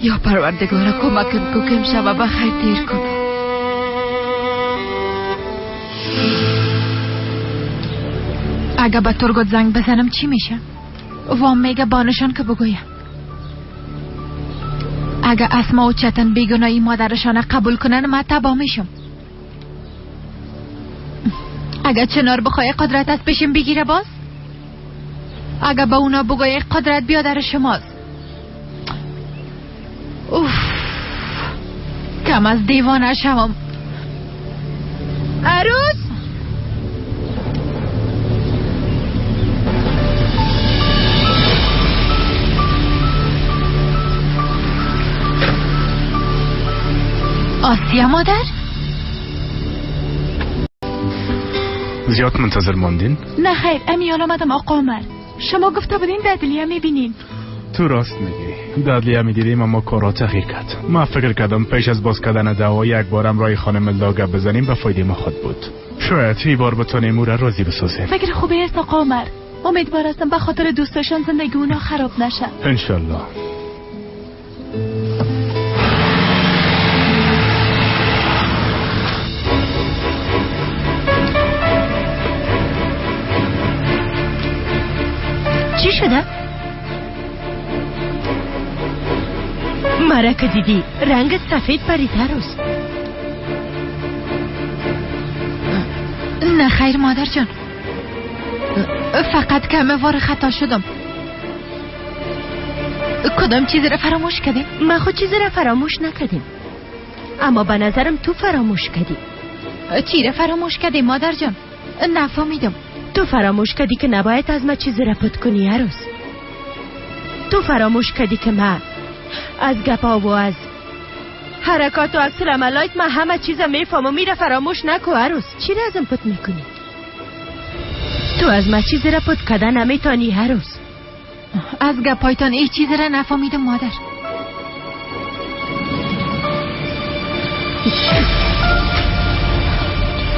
یا پروردگارا کمکم کو که امشب به خیر تیر کنم. اگه به ترگوت زنگ بزنم چی میشه؟ وام میگه بانشان که بگویم. اگه اسما و چتن بیگناهی مادرشان قبول کنن من تباه میشم. اگه چنار بخوای قدرت از پیشم بگیره باز؟ اگه به اونا بگوی قدرت بیادر شماست. اوف کم از دیوانه شوم. عروس آسیا مادر؟ زیاد منتظر ماندین؟ نه خیر، امیان آمدم آقا عمر. شما گفته بودین در عدلیه میبینین. تو راست میگی، در عدلیه میدیدیم اما کارا تغییر کرد. ما فکر کردم پیش از باز کردن دعوا یک بارم رای خانم الدا گپ بزنیم به فایده ما خود بود. شاید این بار بتونیم او را راضی بسازیم. فکر خوبی است آقا عمر. امیدوار هستم به خاطر دوستاشان زندگی اونا خراب نشه. انشالله. چی شده؟ مرا که دیدی رنگ سفید پریده روز. نه خیر مادر جان، فقط کمه وار خطا شدم. کدام چیزی را فراموش کردیم؟ من خود چیزی را فراموش نکردیم، اما به نظرم تو فراموش کردی. چی را فراموش کردیم مادر جان؟ نفهمیدم. تو فراموش کردی که نباید از ما چیزی را پت کنی عروس. تو فراموش کردی که من از گپا و از حرکات و عکس العملایت من همه چیز میفهمم. میره فراموش نکو عروس. چی را ازم پت میکنی؟ تو از ما چیزی را پت کردن نمیتانی عروس. از گپایتان هیچ چیزی را نفهمیدم مادر.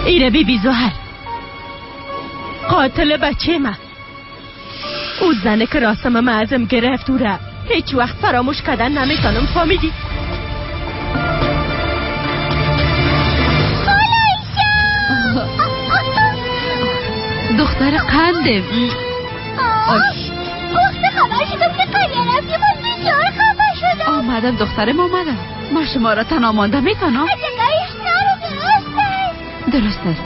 ایره بی بی زهر قاتل بچه من، او زنه که راستم من ازم گرفت او را هیچ وقت فراموش کردن نمیتونم. فهمیدی؟ دختر قنده. وقت خبر شدم که قریه رفتی، من بسیار خفه شدم. آمدم دخترم آمدم. ما شما را تنها مانده میتونم؟ درست است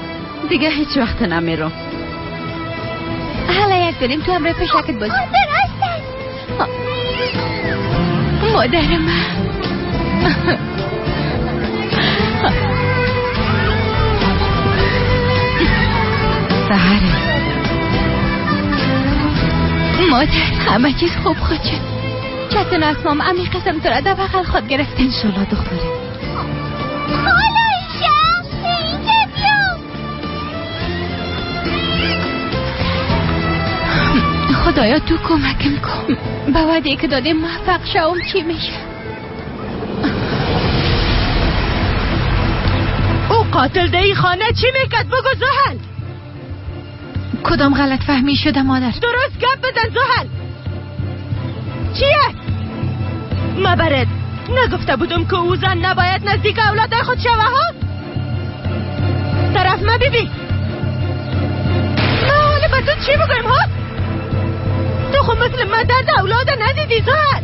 دیگه هیچ وقت نمیرم. حالا یک داریم تو هم را پشکت بازی. درست است مادر من. سحره مادر همه چیز خوب خود شد. چتن اسمام امی قسم تو را در بغل خود گرفت. انشالله دختره. خاله ایشا اینجا بیا. خدایا تو کمکم کن. به وعده که دادیم موفق شوم چی میشه؟ او قاتل ده ای خانه چی میکرد بگو زحل. کدام غلط فهمی شده مادر؟ درست گپ بزن زحل. چیه؟ ما برد نگفته بودم که او زن نباید نزدیک اولاد خود شوه ها؟ طرف ما بیبی. ما حالا به تو چی بگویم ها؟ تو خب مثل من درد اولاد ندیدی زحل.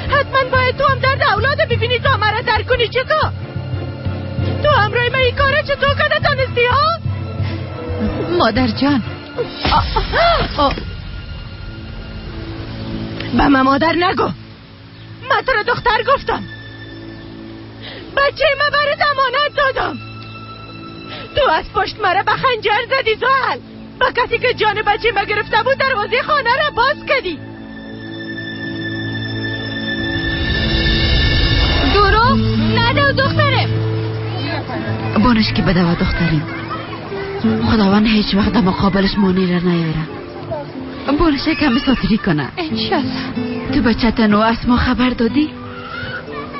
حتما باید تو هم درد اولاد ببینی تا مرا درک کنی. چطور؟ تو همراه من این کاره چطور کرده تانستی ها؟ مادر جان به من مادر نگو. من تو رو دختر گفتم. بچه من برای امانت دادم. تو از پشت مرا به خنجر زدی زحل. با کسی که جان بچه ما گرفته بود دروازه خانه را باز کردی. دروغ نده دختره. بانش که بده و دختریم. خداوند هیچ وقت در مقابلش مانع را نیاره. بانش کمی ساتری کنه انشالله. تو بچه تنو از ما خبر دادی؟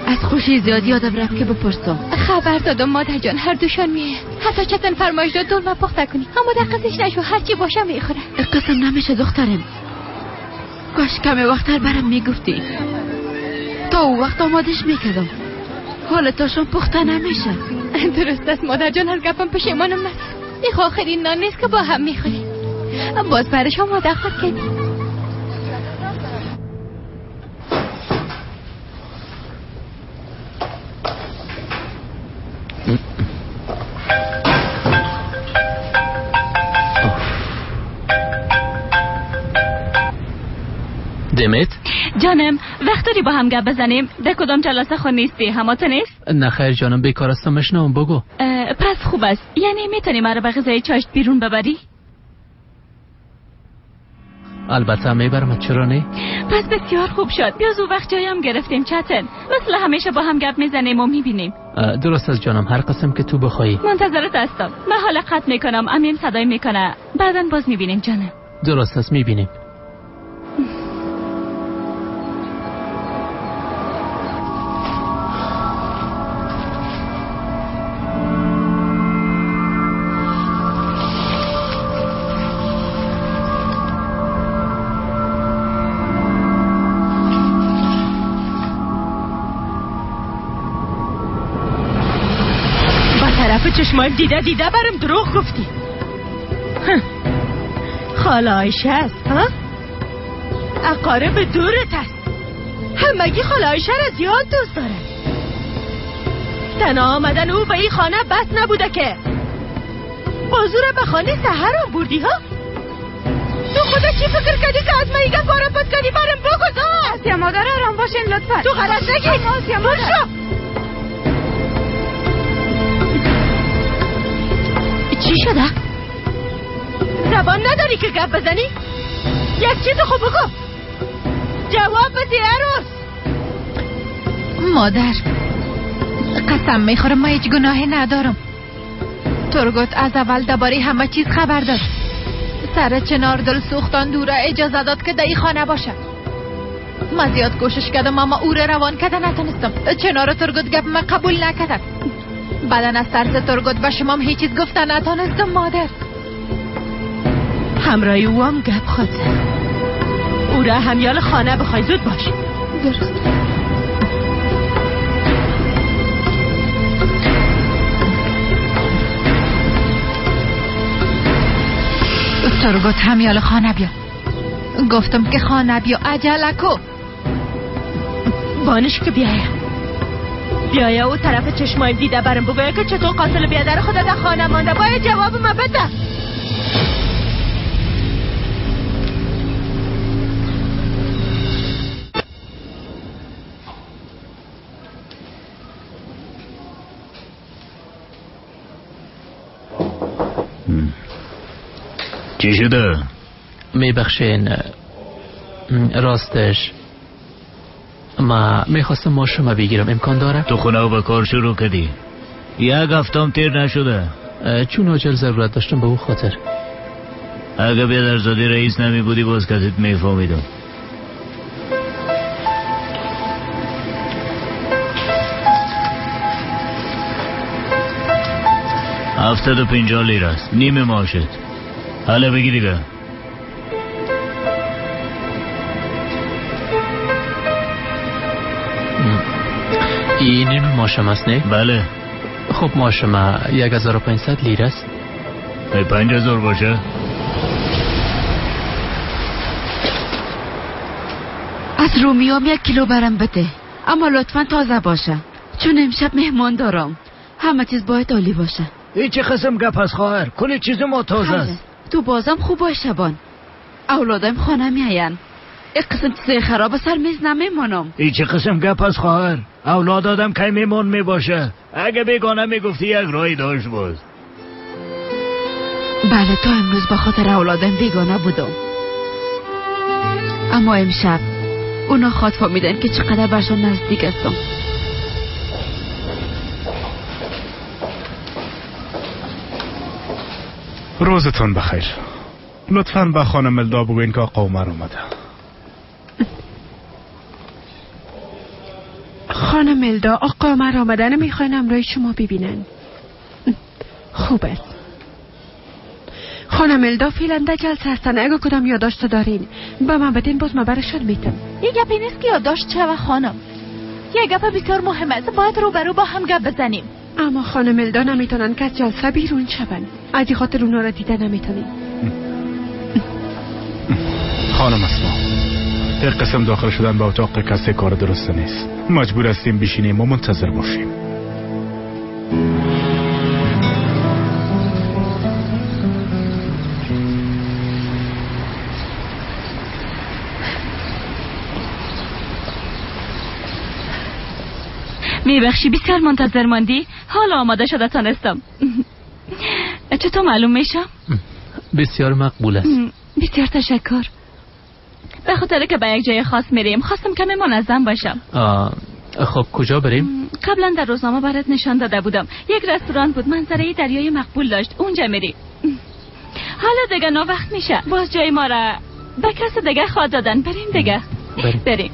از خوشی زیاد یادم رفت که بپرسم. خبر دادم مادر جان، هر دوشان میه. حتی چتن فرمایش داد دلمه پخته کنی، اما در قصش نشو، هرچی باشه میخوره. قسم نمیشه دخترم. کاش کمی وقتر برم میگفتی تا تا او وقت آمادش میکردم. حالا تاشون پخته نمیشه. درست است مادر جان، از گپم پشیمانم نست. این آخرین نان نیست که با هم میخوریم. باز برش آماده خود کردیم. دمت جانم، وقت داری با هم گپ بزنیم؟ در کدام جلسه خود نیستی؟ هماتو نیست؟ نه خیر جانم، بیکار هستم. مشنوم بگو. پس خوب است. یعنی میتونی مرا به غذای چاشت بیرون ببری؟ البته میبرم، چرا نه؟ پس بسیار خوب شد. بیاز او وقت جایم گرفتیم چتن. مثل همیشه با هم گپ میزنیم و میبینیم. درست است جانم، هر قسم که تو بخوایی. منتظرت هستم. من حالا قطع میکنم، امیم صدای میکنه. بعدا باز میبینیم جانم. درست است، میبینیم. چشمایم دیده دیده برم دروغ گفتی. خاله عایشه است ها؟ اقارب دورت است. همگی خاله عایشه را زیاد دوست دارن. تنها آمدن او به این خانه بس نبوده که بازو را به خانه سحر بردی ها؟ تو خدا چی فکر کردی که از من این گپ را پس کردی؟ برم بگو. آسیا مادر آرام باشین لطفا. تو غلط نگی. آسیا مادر چی شده؟ زبان نداری که گپ بزنی؟ یک چیز خوب بگو. جواب بده عروس. مادر قسم میخورم من هیچ گناهی ندارم. ترگوت از اول درباره همه چیز خبر داشت. سر چنار دل سوختان دوره اجازه داد که در این خانه باشه. من زیاد کوشش کردم اما او را روان کرده نتونستم. چنار و ترگوت گپ من قبول نکردن. بعدن از ترس ترگوت به شما هیچ چیز گفتن نتونستم مادر. همراه او هم گپ خود او را همیال خانه بخوای. زود باش. درست. ترگوت همیال خانه بیا. گفتم که خانه بیا، عجله کو. بانش که بیایم بیایا او طرف چشمایم دیده برم بگویا که چطور قاتل بیادر خدا در خانه مانده. باید جواب ما بده. چی شده؟ میبخشین، راستش ما میخواستم ما شما بگیرم، امکان داره؟ تو خونه به کار شروع کردی، یک هفتم تیر نشده. چون عاجل ضرورت داشتم به او خاطر. اگه بیادرزاده رئیس نمی بودی باز کتت میفهمیدم. 750 لیر است، نیم معاشت. حالا بگی دیگه. این نیم ماشم است نه؟ بله. خب ماشم 1500 لیر است. 5000 باشه. از رومیام 1 کیلو برم بده، اما لطفا تازه باشه چون امشب مهمان دارم. همه چیز باید عالی باشه. این چه قسم گپ از خواهر؟ کل چیز ما تازه است. تو بازم خوب باش شبان. اولادم خانه میاین. یک قسم چیز خراب سر میز نمیمانم. این چه قسم گپ از خواهر؟ اولاد آدم کی میمون میباشه؟ اگه بیگانه میگفتی یک رای داشت باز. بله تا امروز به خاطر اولادم بیگانه بودم، اما امشب اونا خواد فهمیدن که چقدر برشان نزدیک هستم. روزتون بخیر. لطفاً به خانم ملدا بگوین که آقا عمر اومده. خانم ملدا، آقا عمر آمدن میخواین همراه شما ببینن. خوب است. خانم ملدا فعلا در جلسه هستن. اگه کدام یادداشت دارین به من بدین باز من برشان میتم. یه گپی نیست که یادداشت چه خانم. یک گپ بسیار مهم است، باید روبرو با هم گپ بزنیم. اما خانم الدا نمیتونن که از جلسه بیرون شون، از این خاطر اونا را دیده نمیتونیم. خانم اسما، یک قسم داخل شدن به اتاق کسی کار درست نیست. مجبور هستیم بشینیم و منتظر باشیم. میبخشی بسیار منتظر ماندی. حالا آماده شده تانستم. چطور معلوم میشم؟ بسیار مقبول است. بسیار تشکر. به خاطر که به یک جای خاص میریم خواستم کمی منظم باشم. خب کجا بریم؟ قبلا در روزنامه برات نشان داده بودم. یک رستوران بود، منظره دریای مقبول داشت. اونجا میریم. حالا دیگه ناوقت میشه، باز جای ما را به کس دیگه خواه دادن. بریم دیگه. بریم.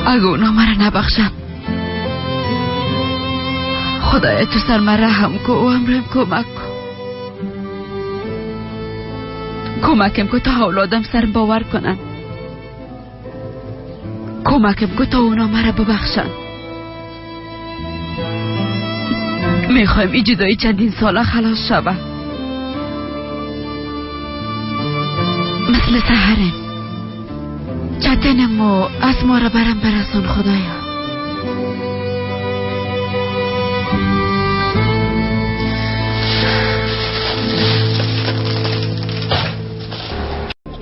اگه اونا مرا نبخشن، خدایا تو سر من رحم کو و امرم کمک کو. کمکم کو تا اولادم سر باور کنن. کمکم کو تا اونا مرا ببخشن. میخوایم این جدایی چندین ساله خلاص شوه. مثل سحرم چتنم و از ما را برم برسان خدایا.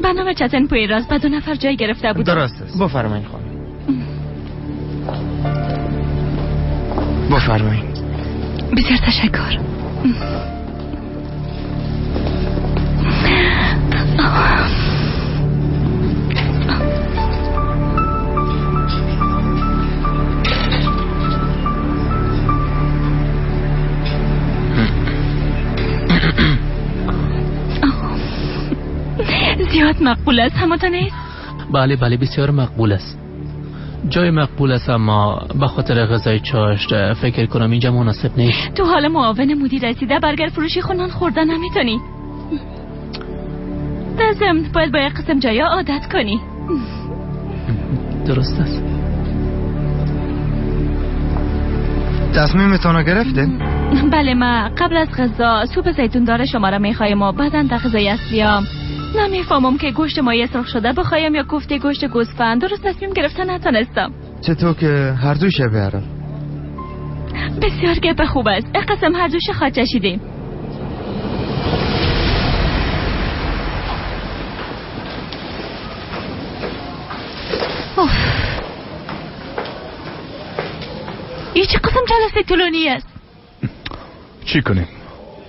به نام چتن پویراز به 2 نفر جای گرفته بود. درست است. بفرمایید خانم. بفرمایید. بسیار تشکر. زیاد مقبول است، همانطور نیست؟ بله بله بسیار مقبول است. جای مقبول است، اما به خاطر غذای چاشت فکر کنم اینجا مناسب نیست. تو حال معاون مدیر رسیده برگر فروشی خونان خوردن نمیتونی. در ضمن باید با یک قسم جایا عادت کنی. درست است. تصمیمتان را گرفتین؟ بله، ما قبل از غذا سوپ زیتون دار شما را میخوایم و بعدا در غذای اصلیم. نمیفهمم که گوشت مایه سرخ شده بخوایم یا کوفته گوشت گوسفند. درست تصمیم گرفتن نتونستم. چطور که هر دوشه بیارم؟ بسیار گپ خوب است. قسم هر دوشه خواهد چشیدیم. این چه قسم جلسه طولانی است؟ چی کنیم؟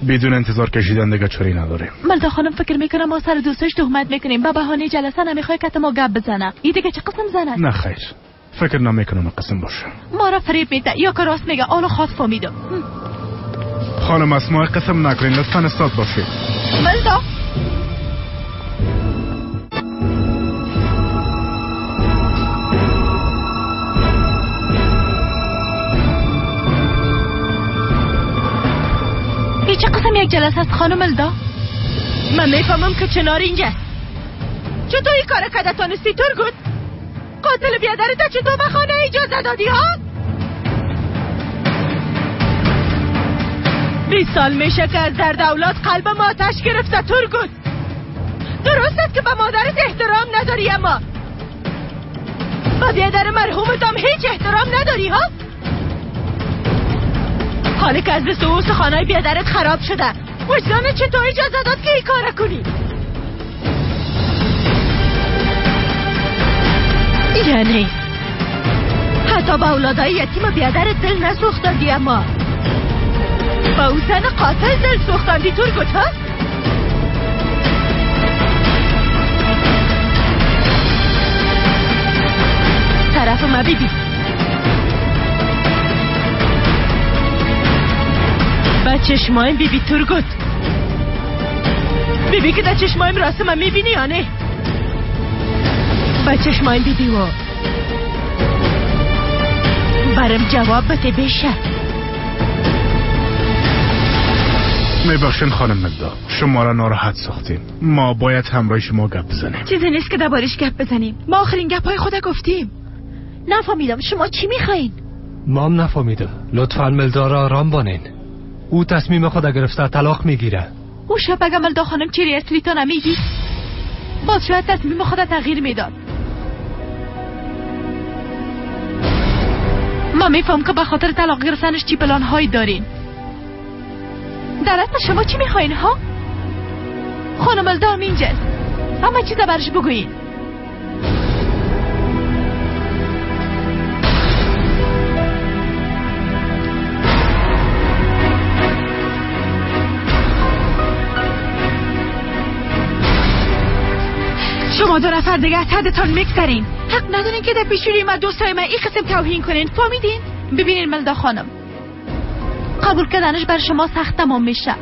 بدون انتظار کشیدن دیگه چاری نداریم. ملدا خانم فکر میکنم ما سر دوستش تهمت میکنیم. به بهانه جلسه نمیخوای که ما گپ بزنه. این دیگه چه قسم زن است؟ نه خیر، فکر نمیکنم قسم باشه. ما را فریب میده یا که راست میگه. آنو خواست فهمیدم. خانم اسماء قسم نکنین، لطفا استاد باشید. ملدا چه قسم یک جلسه است خانم الدا؟ من میفهمم که چنار اینجاست. چطور این کار کده تانستی ترگوت؟ قاتل بیادرت چطور به خانه اجازه دادی ها؟ 20 سال میشه که از درد اولاد قلب ما آتش گرفته ترگوت. درست است که به مادرت احترام نداری، اما با بیادر مرحومت هم هیچ احترام نداری ها؟ حالا که از دست او خانه بیادرت خراب شده، وجدان چطور اجازه داد که این کار کنی؟ یعنی حتی با اولادای یتیم بیادرت دل نسوختاندی، اما با او زن قاتل دل سوختاندی ترگوت ها؟ طرف ما بیبی با چشمایم بیبی ترگوت. بیبی که در چشمایم راست من میبینی یا نه؟ به چشمایم بیبی و برم جواب بده بشه. میبخشین خانم ملدا، شما را ناراحت ساختیم. ما باید همراه شما گپ بزنیم. چیزی نیست که دربارش گپ بزنیم. ما آخرین گپ های خود گفتیم. نفهمیدم شما چی میخواین؟ ما هم نفهمیدم. لطفا ملدا را آرام بانین. او تصمیم خود گرفته، طلاق میگیره. او شب اگه ملدا خانم چیری اصلی تا نمیگی باز شاید تصمیم خود تغییر میداد. ما میفهم که به خاطر طلاق گرفتنش چی پلان هایی دارین. در اصل شما چی میخواین ها؟ خانم ملدا هم اینجاست، همه چیز برش بگویین. شما دو نفر دیگه از حدتان میگذرین. حق ندارین که در پیشوری ما دوستای من این قسم توهین کنین. فهمیدین؟ ببینین ملدا خانم، قبول کردنش بر شما سخت تمام میشه،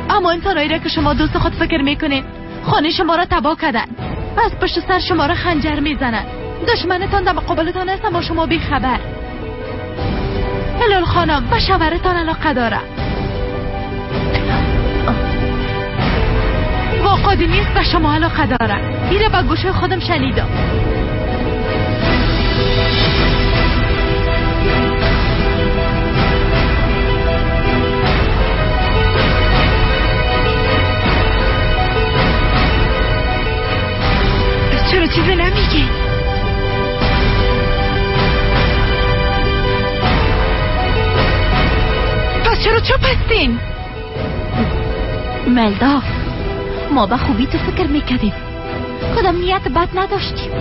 اما انسانایی را که شما دوست خود فکر میکنین خانه شما را تباه کردن و از پشت سر شما را خنجر میزنن. دشمنتان در مقابلتان است اما شما بیخبر. هلال خانم به شوهرتان علاقه داره. واقعی نیست به شما علاقه داره. ایره به گوش خودم شنیدم. چرا چیزی نمیگی؟ پس چرا چپ هستین؟ ملدا، ما به خوبی تو فکر میکردیم، کدام نیت بد نداشتیم.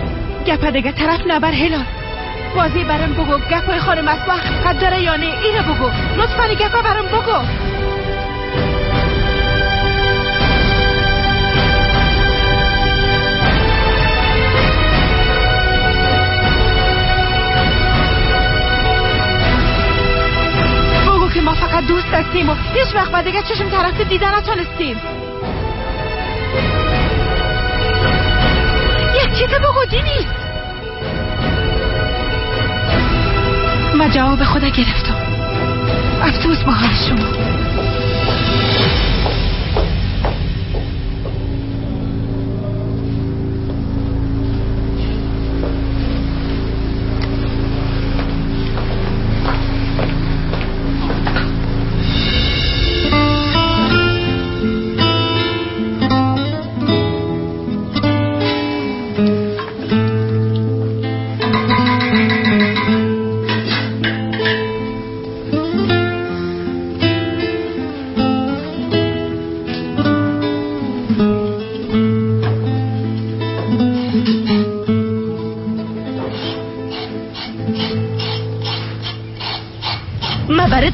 گپ دیگه طرف نبر هلال. واضح برام بگو گپای خانم اسما حقیقت داره یا نه؟ اینو بگو لطفا، گپا برام بگو. بگو که ما فقط دوست هستیم و هیچ وقت با دیگه چشم طرف دیدن نتونستیم. یک چیز بگو دینیست. من جواب خدا گرفتم. افسوس به حال شما.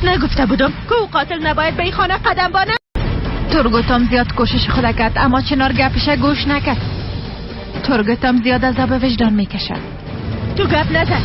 نگفته بودم که او قاتل نباید به این خانه قدم بانه. ترگوتم زیاد کوشش خود کرد اما چنار گپش گوش نکرد. ترگوتم زیاد عذاب وجدان میکشد. تو گپ نزن.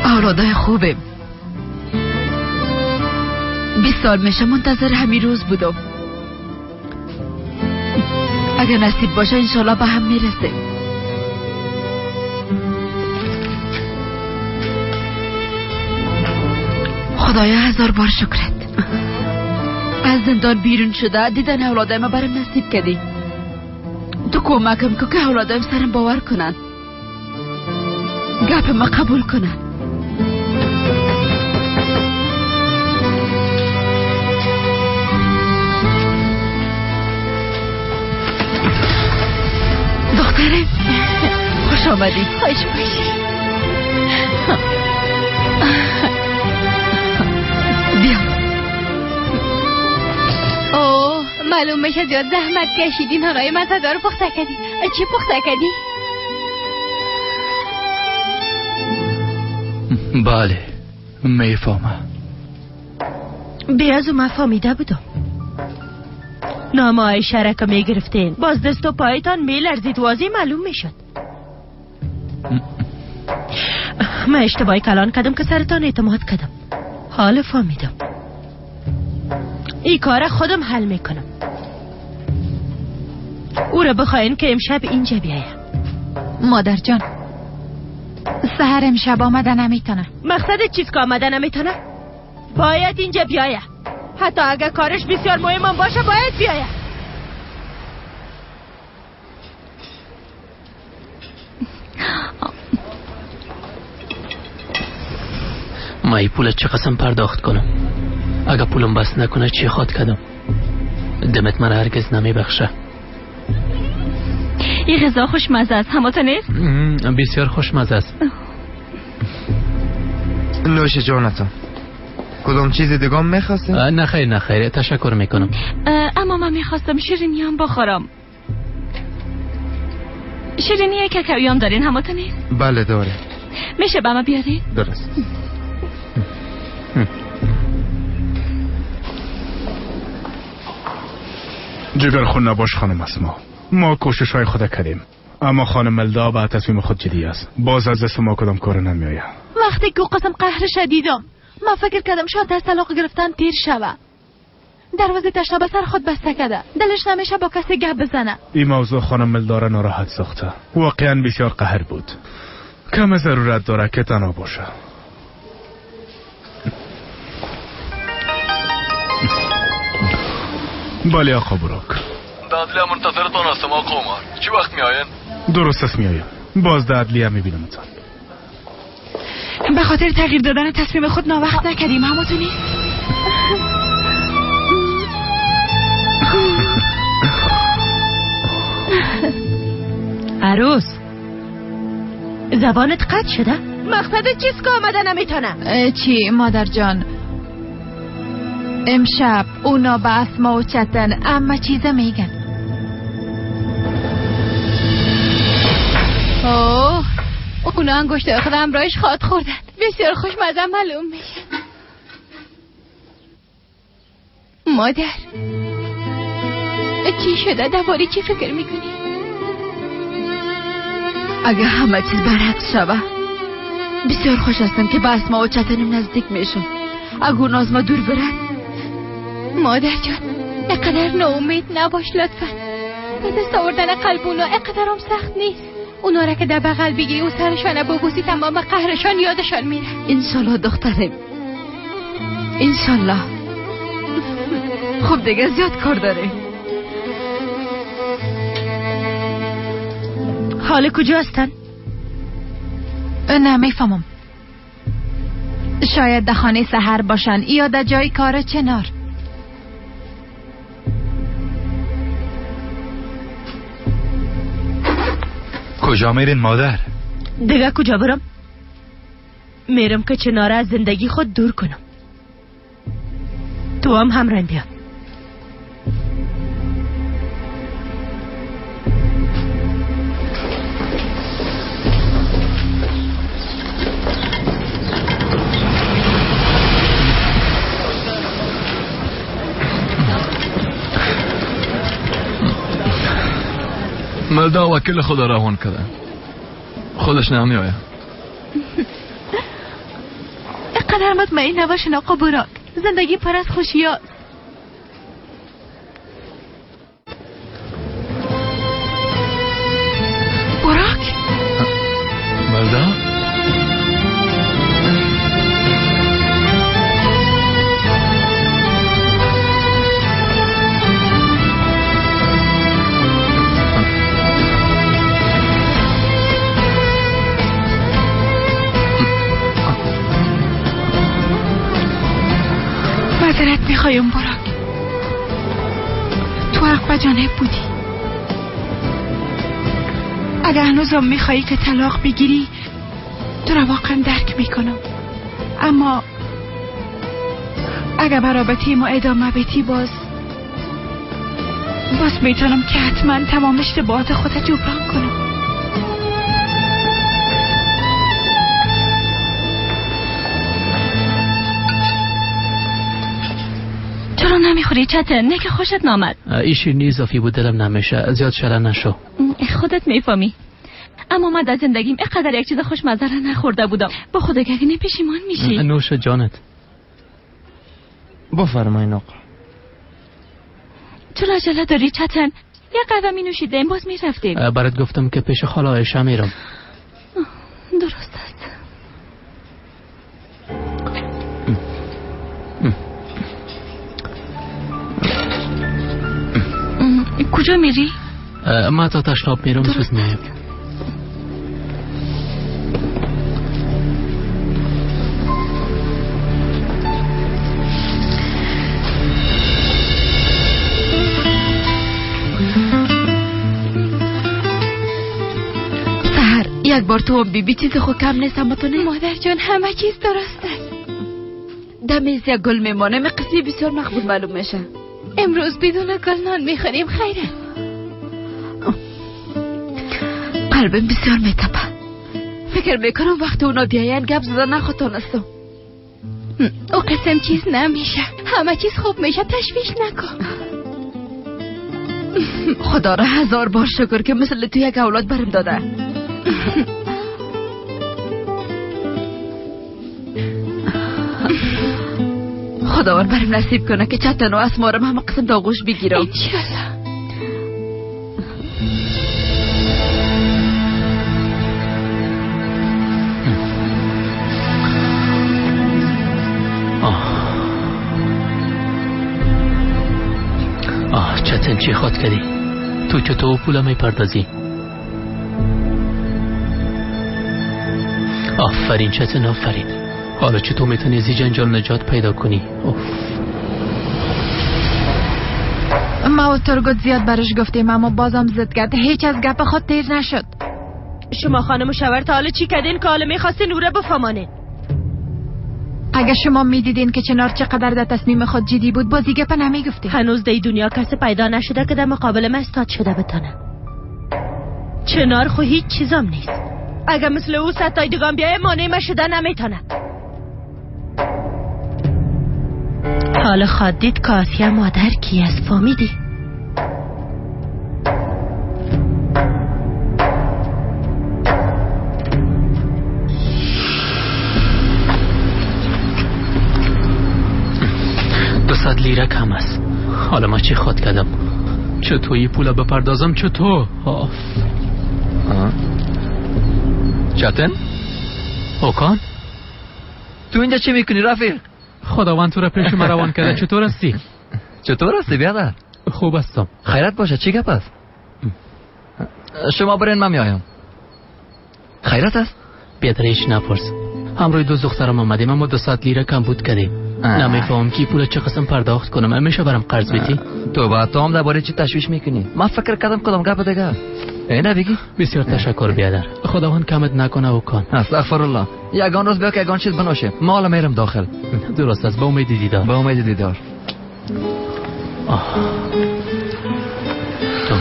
اولادای خوبه. 20 سال میشه منتظر همین روز بودم. اگر نصیب باشه انشالله به هم میرسه. خدایا هزار بار شکرت. از زندان بیرون شده دیدن اولادای ما برم نصیب کردی. تو کمکم که اولادایم سرم باور کنن، گپ ما قبول کنن. دختره خوش آمدی. خوش باشی. بیا. اوه معلوم میشه زیاد زحمت کشیدین. هنای مزهدار پخته کردی. چی پخته کردی؟ بله میفهمم. بیازو من فهمیده بودم. نام عایشه را که میگرفتین باز دست و پایتان میلرزید، واضح معلوم میشد. من اشتباهی کلان کردم که سرتان اعتماد کردم. حال فهمیدم. این کار خودم حل میکنم. او را بخواین که امشب اینجا بیایم. مادر جان سحر امشب آمده نمیتونه. مقصد چیز که آمده نمیتونه؟ باید اینجا بیایه. حتی اگر کارش بسیار مهم باشه باید بیایه. ما ای پول چه قسم پرداخت کنم؟ اگه پولم بس نکنه چی خواد کردم؟ دمت من هرگز نمیبخشه. این غذا خوشمزه است، همه نیست؟ بسیار خوشمزه است. نوش جانتان. کدام چیز دیگه هم میخواستین؟ نه خیر نه خیر، تشکر میکنم. اما من میخواستم شیرینی هم بخورم. شیرینی کاکائویی هم دارین، همه نیست؟ بله داره. میشه به ما بیارین؟ درست. جگر خون نباش خانم اسما. ما کوشش های خود کردیم، اما خانم ملدا به تصمیم خود جدی است. باز از دست ما کدام کار نمیآید. وقتی که قسم قهر شدیدم ما فکر کردم شاید از طلاق گرفتن تیر شوه. دروازه تشنه به سر خود بسته کرده، دلش نمیشه با کسی گپ بزنه. این موضوع خانم ملدا را ناراحت ساخته. واقعا بسیار قهر بود. کم ضرورت داره که تنها باشه. بله آقا براک. در عدلیه منتظرتان هستم آقا عمر. چی وقت میآین؟ درست است میآیم. باز در عدلیه میبینمتان. به خاطر تغییر دادن تصمیم خود ناوقت نکردیم، همه تو نیست؟ عروس زبانت قطع شده؟ مقصد چیز که آمده نمیتونه. چی مادر جان؟ امشب اونا به اسما و چتن اما چیزا میگن. اوه اونا انگشت خودم رایش خواد خوردن. بسیار خوشمزه معلوم میشه. مادر چی شده؟ درباره چی فکر میکنی؟ اگه همه چیز برعکس شوه بسیار خوش هستم که به اسما و چتنم نزدیک میشم. اگه اونا از ما دور برن. مادر جان اقدر ناامید نباش لطفا. به دست آوردن قلب اونا اقدر هم سخت نیست. اونا را که در بغل بگیری و سرشان ببوسی تمام قهرشان یادشان میره. انشالله دخترم، انشالله. خب دیگه زیاد کار داره. حال کجا هستن؟ نه میفهمم. شاید در خانه سحر باشن یا در جای کار چنار. کجا میرین مادر؟ دیگه کجا برم؟ میرم که چناره از زندگی خود دور کنم. تو هم همراهم بیا. ملدا وکیل خود را روان کرده، خودش نمی آید. اینقدر مطمئن نباشین آقا براک. زندگی پر از خوشی هاست. براک؟ ملدا؟ معذرت میخوایم براک، تو حق و جانب بودی. اگر هنوزم میخوایی که طلاق بگیری تو را واقعا درک میکنم، اما اگر به رابطه ما ادامه بدی باز میتونم که حتما تمام اشتباهات خودت جبران کنم. میخوری چتن؟ نه که خوشت نامد. این شیرینی اضافی بود، دلم نمیشه. زیاد شره نشو. خودت میفهمی. اما من در زندگیم اینقدر یک چیز خوشمزه را نخورده بودم. با خدا که نه پشیمان میشی. نوش جانت. بفرمایین آقا. چرا عجله داری چتن؟ یه قهوه می نوشیدیم باز میرفتیم. برات گفتم که پیش خاله عایشه میرم. درست است. کجا میری؟ من تا تشناب میرم زود میایم. سحر یک بار تو بی بی چیز خود کم نیست، اما تو نیست. مادر جان همه چیز درست است. دمیز یک گل میمانه، می قسمی بسیار مقبول معلوم میشه. امروز بدون گل نان میخوریم. خیره. قلبم بسیار میتپه. فکر میکنم وقتی اونا بیاین گپ زدن نخواتانستم. او قسم چیز نمیشه، همه چیز خوب میشه، تشویش نکن. خدا را هزار بار شکر که مثل تو یک اولاد برم داده. خداوند برم نصیب کنه که چتن و اسمارم همه قسم داغوش بگیرم. انشالله. آه چتن چی خواد کردی؟ تو چطور پول میپردازی؟ آفرین چتن، آفرین. حالا چطور میتونی از این جنجال نجات پیدا کنی؟ اوف. ما و ترگوت زیاد برش گفتیم اما بازم زد کرد. هیچ از گپ خود تیر نشد. شما خانم مشاور تا حالا چی کردین که حالا میخواستین او را بفهمانین؟ اگه شما میدیدین که چنار چقدر در تصمیم خود جدی بود، بازی گپ نمیگفتین. هنوز در دنیا کسی پیدا نشده که در مقابل من استاد شده بتانه. چنار خو هیچ چیزام نیست. اگه مثل او ستای دیگان بیایه مانع من شده نمیتونه. حالا خواد دید که آسیا مادر کی است، فهمیدی؟ $200 لیره کم است. حالا ما چی خود کردم؟ چطوری پول بپردازم؟ چطور؟ آف. چتن؟ اوکان؟ تو اینجا چی میکنی رفیق؟ خداوند تو را پیش ما روان کرده. چطور هستی؟ چطور هستی بیادر؟ خوب هستم. خیرت باشه. چی گپ است؟ شما برین من میایم. خیرت است؟ بیادر هیچ نپرس. همراه دو دخترم آمدیم اما 200 لیره کم بود کردیم. نمیفهم کی پول چه قسم پرداخت کنم. همیشه برام قرض بدی؟ تو با تو هم درباره چی تشویش میکنی؟ من فکر کردم کدام گپ دیگه. نه بگی. بسیار تشکر بیادر. خداوند کمت نکنه و کن. استغفر الله. یگان روز بیا که یگان چیز بنوشه. ما حالا میرم داخل. درست است. با امید دیدار. با امید دیدار. آه. تو.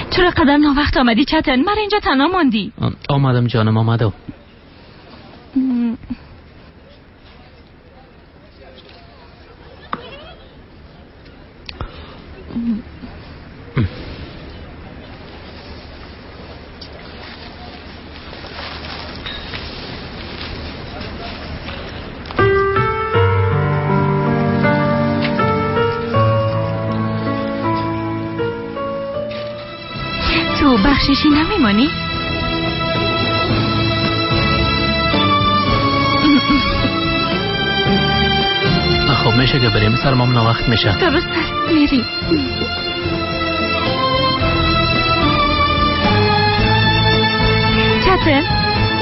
چرا قدر ناوقت آمدی چتن؟ من اینجا تنها ماندی. آمدم جانم، آمدم. تو بخششی نمیمانی؟ خب میشه که بریم، سرمام ناوقت میشه. درست است، میریم. چتن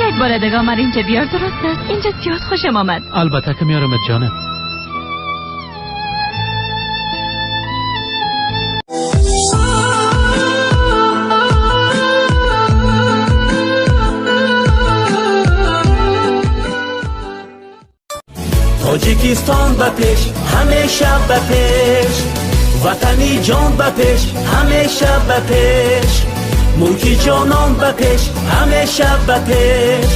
یک بار دیگه آمد اینجا بیار. درست است، اینجا زیاد خوشم آمد. البته که میارمت جانم. тоҷикистон ба пеш, ҳамеша ба пеш, ватани ҷон ба пеш, ҳамеша ба пеш, мулки ҷонон ба пеш, ҳамеша ба пеш.